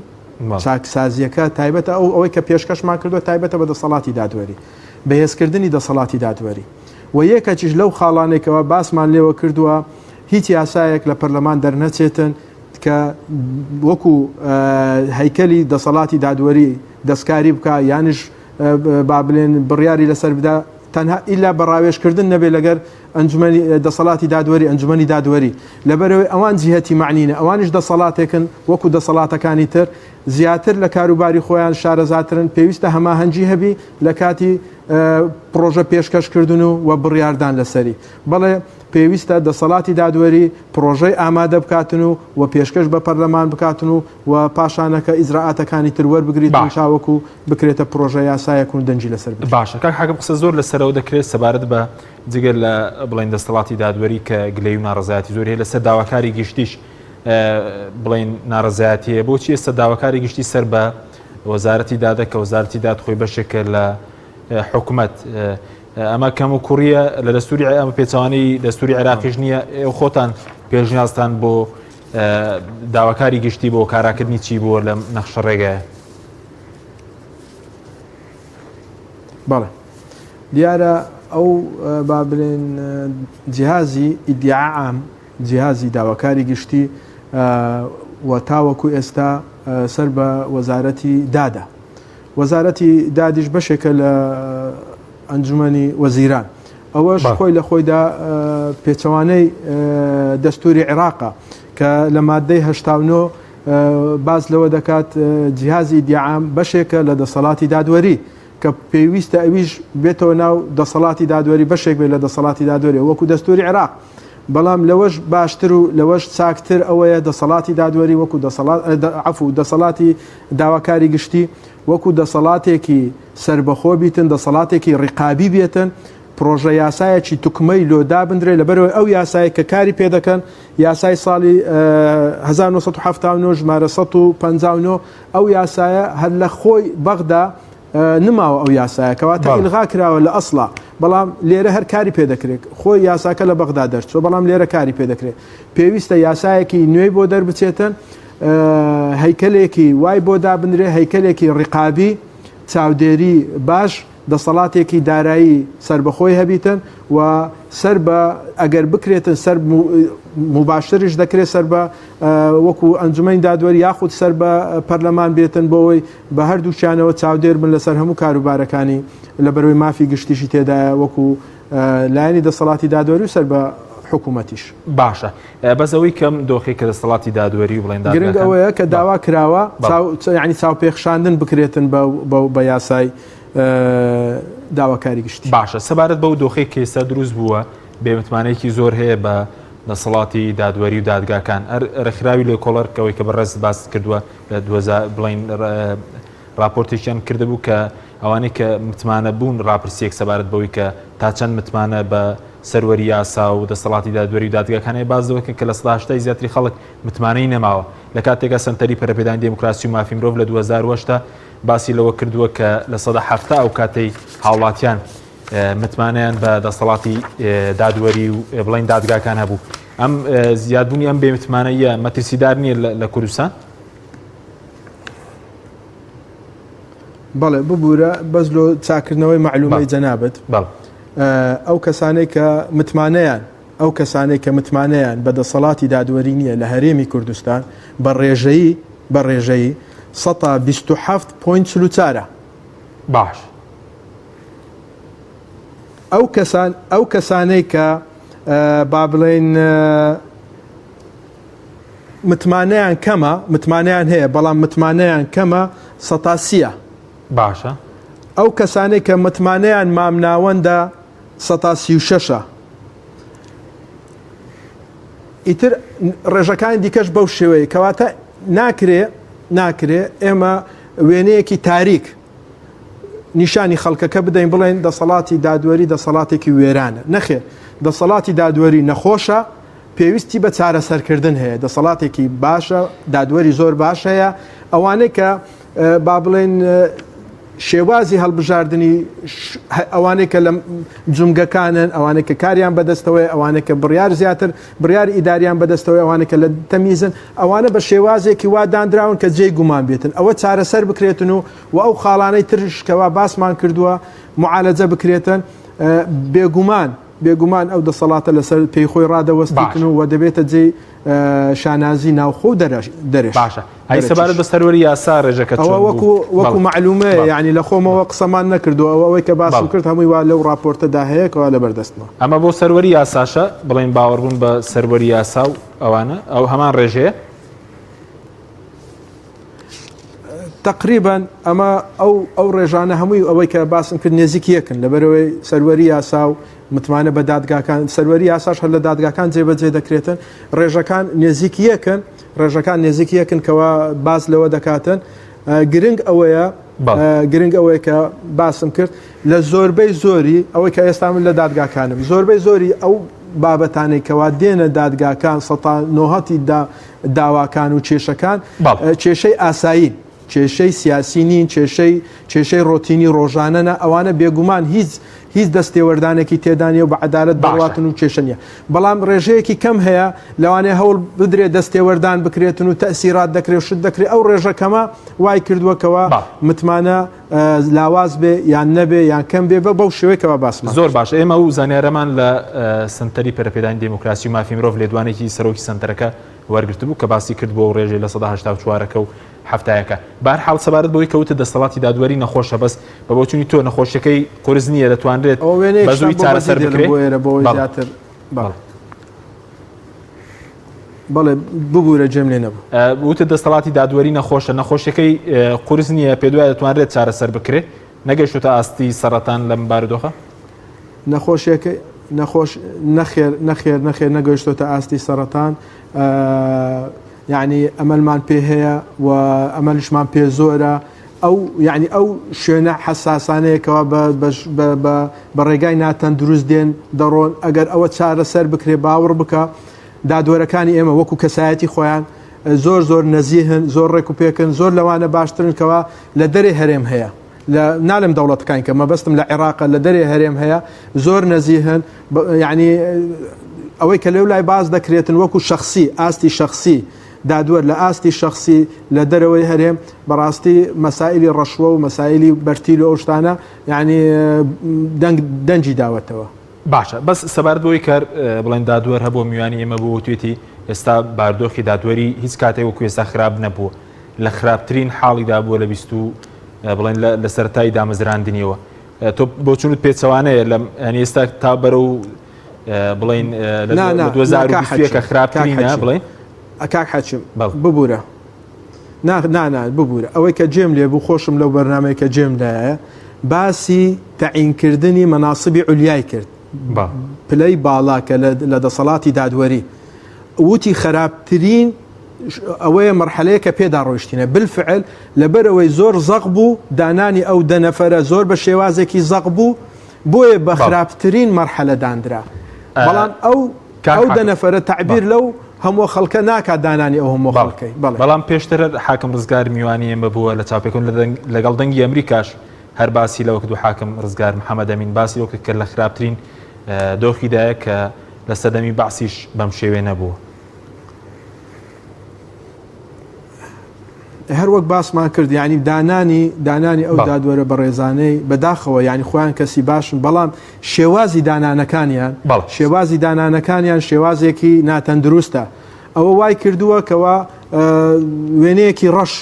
چاکسازیەکە تایبەتە ئەو ئەوەی کە پێشکەشمان کردووە تایبەتە بە دەسەڵاتی دادوەری بەهێزکردنی دەسەڵاتی دادوەری و یەکەکیش لەو خاڵانێکەوە باسمان لێوە کردووە هیچ یاسایەک لە پەرلەمان دەرنەچێتن. کە وەکو هەیکەلی دەسەڵاتی دادوەری دەستکاری بکا یانیش با بلێن بڕیاری لەسەر بدا تەنها ئیلا بە ڕاوێژکردن نەبێ لەگەر ئەنجومەنی دەسەڵاتی دادوەری ئەنجومەنی دادوەری لەبەرەوەی ئەوان جیهەتی مەعنینە ئەوانیش دەسەڵاتێکن وەکو دەسەڵاتەکانی تر زیاتر لە کاروباری خۆیان شارەزاترن پێویستە هەماهەنگی هەبی لە کاتی پڕۆژە پێشکەشکردن و و بڕیاردان لەسەری بەڵێ پێویستە دەسەڵاتی دادوەری پڕۆژەی ئامادە بکاتن و و پێشکەش بە پەرلەمان بکاتن و و پاشانەکە ئیجرائاتەکانی تر وەربگریتن باش. تاوەکو بکرێتە پڕۆژە یاسایەک و دەنگی لەسەر بدرێت. باشە کاک حاکم قسە زۆر لەسەرەوە دەکرێت سەبارەت بە جگە لە بڵێن دەستەڵاتی دادوەری کە گلەیی و ناڕەزایەتی زۆری هەیە لەسەر داواکاری گشتیش بڵێن ناڕەزایەتی هەیە بۆچی ئێستا داواکاری گشتی سەر بە وەزارەتی دادە کە وەزارەتی داد خۆی بەشێکە لە حکومەت ئەمە کەم و کوڕیە لە دەستوری ئەمە پێچوانی دەستوری عێراقیش نییە ئێوە خۆتان پێشنیازتان بۆ داواکاری گشتی بۆ کاراکردنی چی بووە لەم نەخشە ڕێگایە؟ بەڵێ دیارە ئەو با بلێن جیهازی ئیدعا عام جیهازی داواکاری گشتی و تاوەکو ئێستا سەر بە وەزارەتی دادە وەزارەتی دادیش بەشێکە لە ئەنجومەنی وەزیران ئەوەش خۆی لە خۆیدا پێچەوانەی دەستوری عێراقە کە لە مادەی 89 باس لەوە دەکات جیهازی دیعام بەشێکە لە دەسەڵاتی دادوەری کە پێویستە ئەویش بێتەوە ناو دەسەڵاتی دادوەری بەشێک بێت لە دەسەڵاتی دادوەری وەکو دەستوری عێراق بەڵام لەوەش باشتر و لەوەش چاکتر ئەوەیە دەسەڵاتی دادوەری وەکو دەسەڵات عەفو دەسەڵاتی داواکاری گشتی وەکو دەسەڵاتێکی سەربەخۆ بیتن دەسەڵاتێکی ڕقابی بێتن پڕۆژە یاسایەکی توکمەی لۆ دابندرێ لەبەرەوەی ئەو یاسایە کە کاری پێ دەکەن یاسای ساڵی 1970 ژمارە 159 ئەو یاسایە هەر لە خۆی بەغدا نماوە ئەو یاسایە کەواتە ئیلغا کراوە لە ئەسڵا بەڵام لێرە هەر کاری پێ دەکرێت خۆی یاساکە لە بەغدا دەرچوە بەڵام لێرە کاری پێ دەکرێت پێویستە یاسایەکی نوێی بۆ دەربچێتن هەیکەلێکی وای بۆ دابنرێ هەیکەلێکی ڕقابی چاودێری باش دەسەڵاتێکی دارایی سەربەخۆی هەبیتن و سەر بە ئەگەر بکرێتن سەر مباشریش دەکرێت سەر بە وەکو ئەنجومەنی دادوەری یاخود سەر بە پەرلەمان بێتن بۆەوەی بە هەردووکیانەوە چاودێر بن لەسەر هەموو کاروبارەکانی لەبەرەوەی مافی گشتیشی تێدایە وەکو لایەنی دەسەڵاتی دادوەری و سەر بە حکوومەتیش. باشە بەس ئەوەی کەم دۆخی کە دەسەڵاتی دادوەری و بڵێن گرنگ ئەوەیە کە داوا کراوە ینی چاوپێخشاندن بکرێتن بە یاسای داواکاری گشتی. باشە سەبارەت بەو دۆخەی کە ئێستا دروست بووە بێمتمانەیەکی زۆر هەیە بە دەسەڵاتی دادوەری و دادگاکان ئەر ڕێکخراوی لێکۆڵەر کەەوەی کە بەڕێز باست کردووە لە 2000 بڵین راپۆرتێکیان کردبوو کە ئەوانەی کە متمانە بوون راپرسیەک سەبارەت بەوەی کە تا چەند متمانە بە سەروەری یاسا و دەسەڵاتی دادوەری و دادگاکان هەیە باس لەوە کرد کە لە سەدا هەشتای زیاتری خەڵک متمانەی نەماوە لە کاتێکا سەنتەری پەرەپێدانی دێموکراسی و مافی مرۆڤ لە 2008 باسی لەوە کردووە کە 70% ئەو کاتەی هاوڵاتیان متمانەیان بە دەسەڵاتی دادوەری و بڵین دادگاکان هەبوو ئەم زیادبوونی ئەم بێمتمانەیە مەترسیدار نییە لە کوردستان؟ بەڵێ ببوورە بەس لۆ چاکردنەوەی معلومەی جەنابەت ئەو کەسانەی کە متمانەیان ئەو کەسانەی کە متمانەیان بە دەسەڵاتی دادوەری نییە لە هەرێمی کوردستان بە ڕێژەیی بە ڕێژەیی سەتا 27.44 باش ئەو کەسان ئەو کەسانەی کە با بڵێین متمانەیان کەمە متمانەیان هەیە بەڵام متمانەیان کەمە سەتا سیە باشە ئەو کەسانەی کە متمانەیان مامناوەندە سەتا 36ە ئیتر ڕێژەکانی دیکەش بەو شێوەیە کەواتە ناکرێ ناکرێ ئێمە وێنەیەکی تاریک نیشانی خەڵکەکە بدەین بڵێن دەسەڵاتی دادوەری دەسەڵاتێکی وێرانە نەخێر دەسەڵاتی دادوەری نەخۆشە پێویستی بە چارەسەرکردن هەیە دەسەڵاتێکی باشە دادوەری زۆر باش هەیە ئەوانەی کە با بڵێن شێوازی هەڵبژاردنی ئەوانەی کە لە جومگەکانن ئەوانەی کە کاریان بەدەستەوەی ئەوانەی کە بڕیار زیاتر بڕیار ئیداریان بەدەستەوەی ئەوانەی کە لە تەمیزن ئەوانە بە شێوازێکی وا دانراون کە جێی گومان بێتن ئەوە چارەسەر بکرێتن و و ئەو خاڵانەی ترش کەوا باسمان کردووە معالەجە بکرێتن بێگومان. بێگومان ئەو دەسەڵاتە لەسەر پێی خۆی ڕادەوەستیتن و و دەبێتە جێی شانازی ناوخۆ و دەرەش. باشە ئەی سەبارەت بە سەروەری یاسا ڕێژەکە چۆن ئەوە وەکو وەکو مەعلومەیە یانی لە خۆمەوە قسەمان نەکردووە ئەوە ئەوەی کە باسم کرد هەمووی وا لەو ڕاپۆرتەدا هەیە کەوا لەبەر دەستمە. ئەمە بۆ سەروەری یاساشە بڵێین باوەڕبوون بە سەروەری یاسا و ئەوانە ئەو هەمان ڕێژەیە؟ تەقریبەن ئەمە ئەو ئەو ڕێژانە هەمووی ئەوەی کە باسم کرد نێزیک یەکن لەبەرەوەی سەروەری یاسا و متمانە بە دادگاکان سەروەری یاساش هەر لە دادگاکان جێبەجێ دەکرێتن ڕێژەکان نێزیک یەکن ڕێژەکان نێزیک یەکن کەوا باس لەوە دەکاتن گرنگ ئەوەیە گرنگ ئەوەیە کە باسم کرد لە زۆربەی زۆری ئەوەی کە ئێستا من لە دادگاکانم زۆربەی زۆری ئەو بابەتانەی کەوا دێنە دادگاکان سەتا نۆهەتی دا داواکان و کێشەکان کێشەی ئاسایین کێشەی سیاسی نین کێشەی کێشەی ڕۆتینی ڕۆژانەنە ئەوانە بێگومان هیچ هیچ دەستێوەردانێکی تێدا نیە و بە عەدالەت دەڕواتن و کێشە نیە بەڵام ڕێژەیەکی کەم هەیە لەوانەیە هەوڵ بدرێت دەستێوەردان بکرێتن و تەسیرات دەکرێت و شت دەکرێت ئەو ڕێژە کەمە وای کردووە کەوا متمانە لاواز بێ یان نەبێ یان کەم بێ بە بەو شێوەیە کەوا باسمان زۆر باش ئێمە و زانیارەمان لە سنتەری پەرەپێدانی دێموکراسی و مافی مرۆڤ لێدوانێکی سەرۆکی سنتەرەکە وەرگرتبوو کە باسی کرد بۆ ڕێژەی 84% و حەفتایەکە. بەهەرحاڵ سەبارەت بەوەی کە وتت دەستەڵاتی دادوەری نەخۆشە بەس بە بۆچوونی تۆ نەخۆشیەکەی قورس نییە دەتوانرێت ئەوە بە وێنەیەکشتان زووی بۆ بەجێ چارەسەر دێڵم بکرێ؟ بۆ ئێرە بۆ ئەوەی بەڵێ زیاتر بەڵێ. بەڵێ بەڵێ ببوورە جێم لێ نەبوو. وتت دەستەڵاتی دادوەری نەخۆشە نەخۆشیەکەی قورس نییە پێت وایە دەتوانرێت چارەسەر بکرێ؟ نەگەیشتۆتە ئاستی سەڕەتان لەم بارودۆخە؟ نەخۆشیەکەی نەخۆش نەخێر نەخێر نەخێر نەگەیشتۆتە ئاستی سەڕەتان یعنی ئەمەلمان پێ هەیە و ئەمەلیشمان پێ زۆرە ئەو یعنی ئەو شوێنە حەساسانەیەکەوە بە ڕێگای ناتەندروست دێن دەڕۆن ئەگەر ئەوە چارەسەر بکرێ باوەڕ بکە دادوەرەکانی ئێمە وەکو کەسایەتی خۆیان زۆر زۆر نەزیهن زۆر ڕێک و پێکن زۆر لەوانە باشترن کەوا لە دەرێ هەرێم هەیە لە نالم دەوڵەتەکانی کە مەبەستم لە عێراقە لە دەرێ هەرێم هەیە زۆر نەزیهن یعنی ئەوەی کە لەو لای باز دەکرێتن وەکو شخصی ئاستی شخصی دادوەر لە ئاستی شخصی لە دەرەوەی هەرێم بەڕاستی مەسائلی ڕەشوە و مەسائلی بەرتیل و ئەو شتانە یعنی دەنگ دەنگی داوەتەوە. باشە بەس سەبارەت بەوەی کە بڵێن دادوەر هەبووە میوانی ئێمە بوو وتوێتی ئێستا باردۆخی دادوەری هیچ کاتێک وەکو ئێستا خراپ نەبووە لە خراپترین حاڵیدا بووە لە 20 بڵێن لە سەرەتای دامەزراندنیەوە تۆ بۆچونت پێچەوانەیە لەم یانی ئێستا تا بەرەو بڵێن لە 2021 کە خراپترینە بڵێن کاک حەکیم ببوورە نا نا نا ببوورە ئەوەی کە جێم لێ بوو خۆشم لەو بەرنامەی کە جێم لایە باسی تەعینکردنی مەناسبی عولیای کرد پلەی باڵا کە لە دەسەڵاتی دادوەری وتی خراپترین ئەوەیە مەرحەلەیە کە پێدا ڕۆیشتینە بالفعل لەبەرەوەی زۆر زەق بوو دانانی ئەو دە نەفەرە زۆر بە شێوازێکی زەق بوو بۆیە بە خراپترین مەرحەلە دانرا بەڵام ئەو ئەو دە نەفەرە تەعبیر لەو هەموو خەڵکە ناکات دانانی ئەو هەموو خەڵکەی بەڵێ. بەڵام پێشتر حاکم ڕزگار میوانی ئێمە بووە لە چاوپێکەوتن لەگەڵ دەنگی ئەمریکاش هەر باسی لەوە کرد و حاکم ڕزگار محەمەد ئەمین باسی لەوە کرد کە لە خراپترین دۆخیدایە کە لە سەردەمی بەعسیش بەم شێوەیە نەبووە. هەر وەک باسمان کرد یعنی دانانی دانانی ئەو دادوەرە بەڕێزانەی بەداخەوە یعنی خۆیان کەسی باشن بەڵام شێوازی دانانەکانیان شێوازی دانانەکانیان شێوازێکی ناتەندروستە ئەوە وای کردووە کەوا وێنەیەکی ڕەش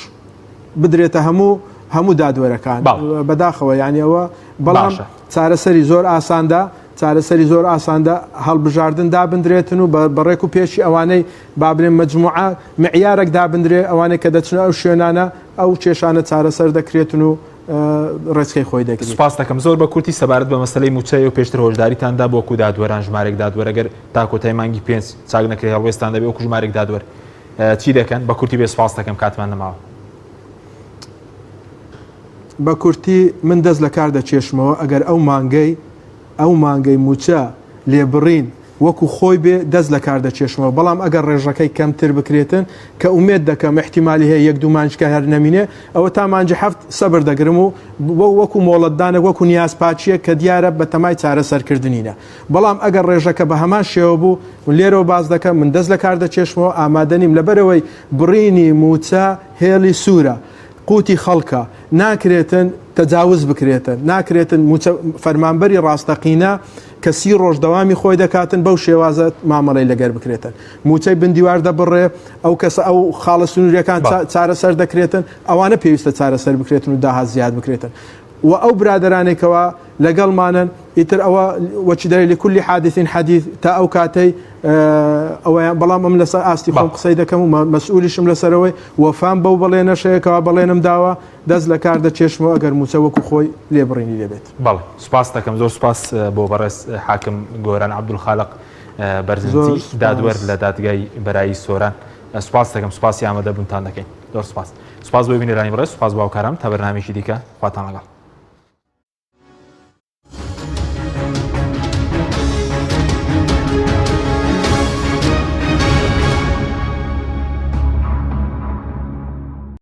بدرێتە هەموو هەموو دادوەرەکان بەداخەوە یعنی ئەوە بەڵام چارەسەری زۆر ئاساندا چارەسەری زۆر ئاساندە هەڵبژاردن دابندرێتن و بە ڕێک و پێکی ئەوانەی با بلێن مەجموعە معیارەک دابندرێ ئەوانەی کە دەچنە ئەو شوێنانە ئەو کێشانە چارەسەر دەکرێتن و ڕێچکەی خۆی دەگرێت. سوپاست دەکەم. زۆر بە کورتی سەبارەت بە مەسەلەی مووچە ئێوە پێشتر هۆشداریتان دا بۆ وەکو دادوەران ژمارێک دادوەر ئەگەر تا کۆتایی مانگی پێنج چاک نەکرێ هەڵوێستان دەبێ وەکو ژمارێک دادوەر چی دەکەن؟ بە کورتی بێ سوپاست دەکەم کاتمان نەماوە. بە کورتی من دەست لە کار دەکێشمەوە ئەگەر ئەو مانگەی ئەو مانگەی مووچە لێبڕین وەکو خۆی بێ دەست لە کار دەکێشمەوە بەڵام ئەگەر ڕێژەکەی کەمتر بکرێتن کە ئومێد دەکەم ئیحتیمالی هەیە یەک دوو مانجکە هەر نەمینێ ئەوە تا مانگی حەفت سەبر دەگرم و وەکو مۆڵەتدانێک وەکو نیازپاکییەک کە دیارە بەتەمای چارەسەرکردنینە بەڵام ئەگەر ڕێژەکە بە هەمان شێوە بوو من لێرەوە باس دەکەم من دەست لە کار دەکێشمەوە ئامادە نیم لەبەرئەوەی بڕینی مووچە هێڵی سوورە قوتی خەڵکە ناکرێتن تەجاوز بکرێتن ناکرێتن مووچە فەرمانبەری ڕاستەقینە. کە سی ڕۆژ دەوامی خۆی دەکاتن بەو شێوازە مامەڵەی لەگەر بکرێتن موچەی بندیوار دەبڕێ ئەو کەسە ئەو خاڵە سنووریەکان چارەسەر دەکرێتن ئەوانە پێویستە چارەسەر بکرێتن و داهات زیاد بکرێتن و ئەو برادەرانێک کەوا لەگەڵمانن ئیتر ئەوە وەچی دەرێ لکل حادث حدیث تا ئەو کاتەی ئەوەیان بەڵام ئەم لەسەر ئاستی خۆم قسەی دەکەم و مەسئولیشم لەسەرەوەی وەفام بەو بەڵێنەشەیە کەوا بەڵێنم داوە دەست لە کار دەکێشمەوە ئەگەر مووچە وەکو خۆی لێبڕینی لێبێت. بەڵێ سوپاست دەکەم زۆر سوپاس بۆ بەڕێز حاکم گۆران عەبدولخالق بەرزنجی دادوەر لە دادگای بەرایی سۆران سوپاست دەکەم سوپاسی ئامادەبوونتان دەکەین زۆر سوپاس سوپاس بۆ بینەرانی بەڕێز سوپاس بۆ هاوکاران تا بەرنامەیەکی دیکە خواتان لەگەڵ.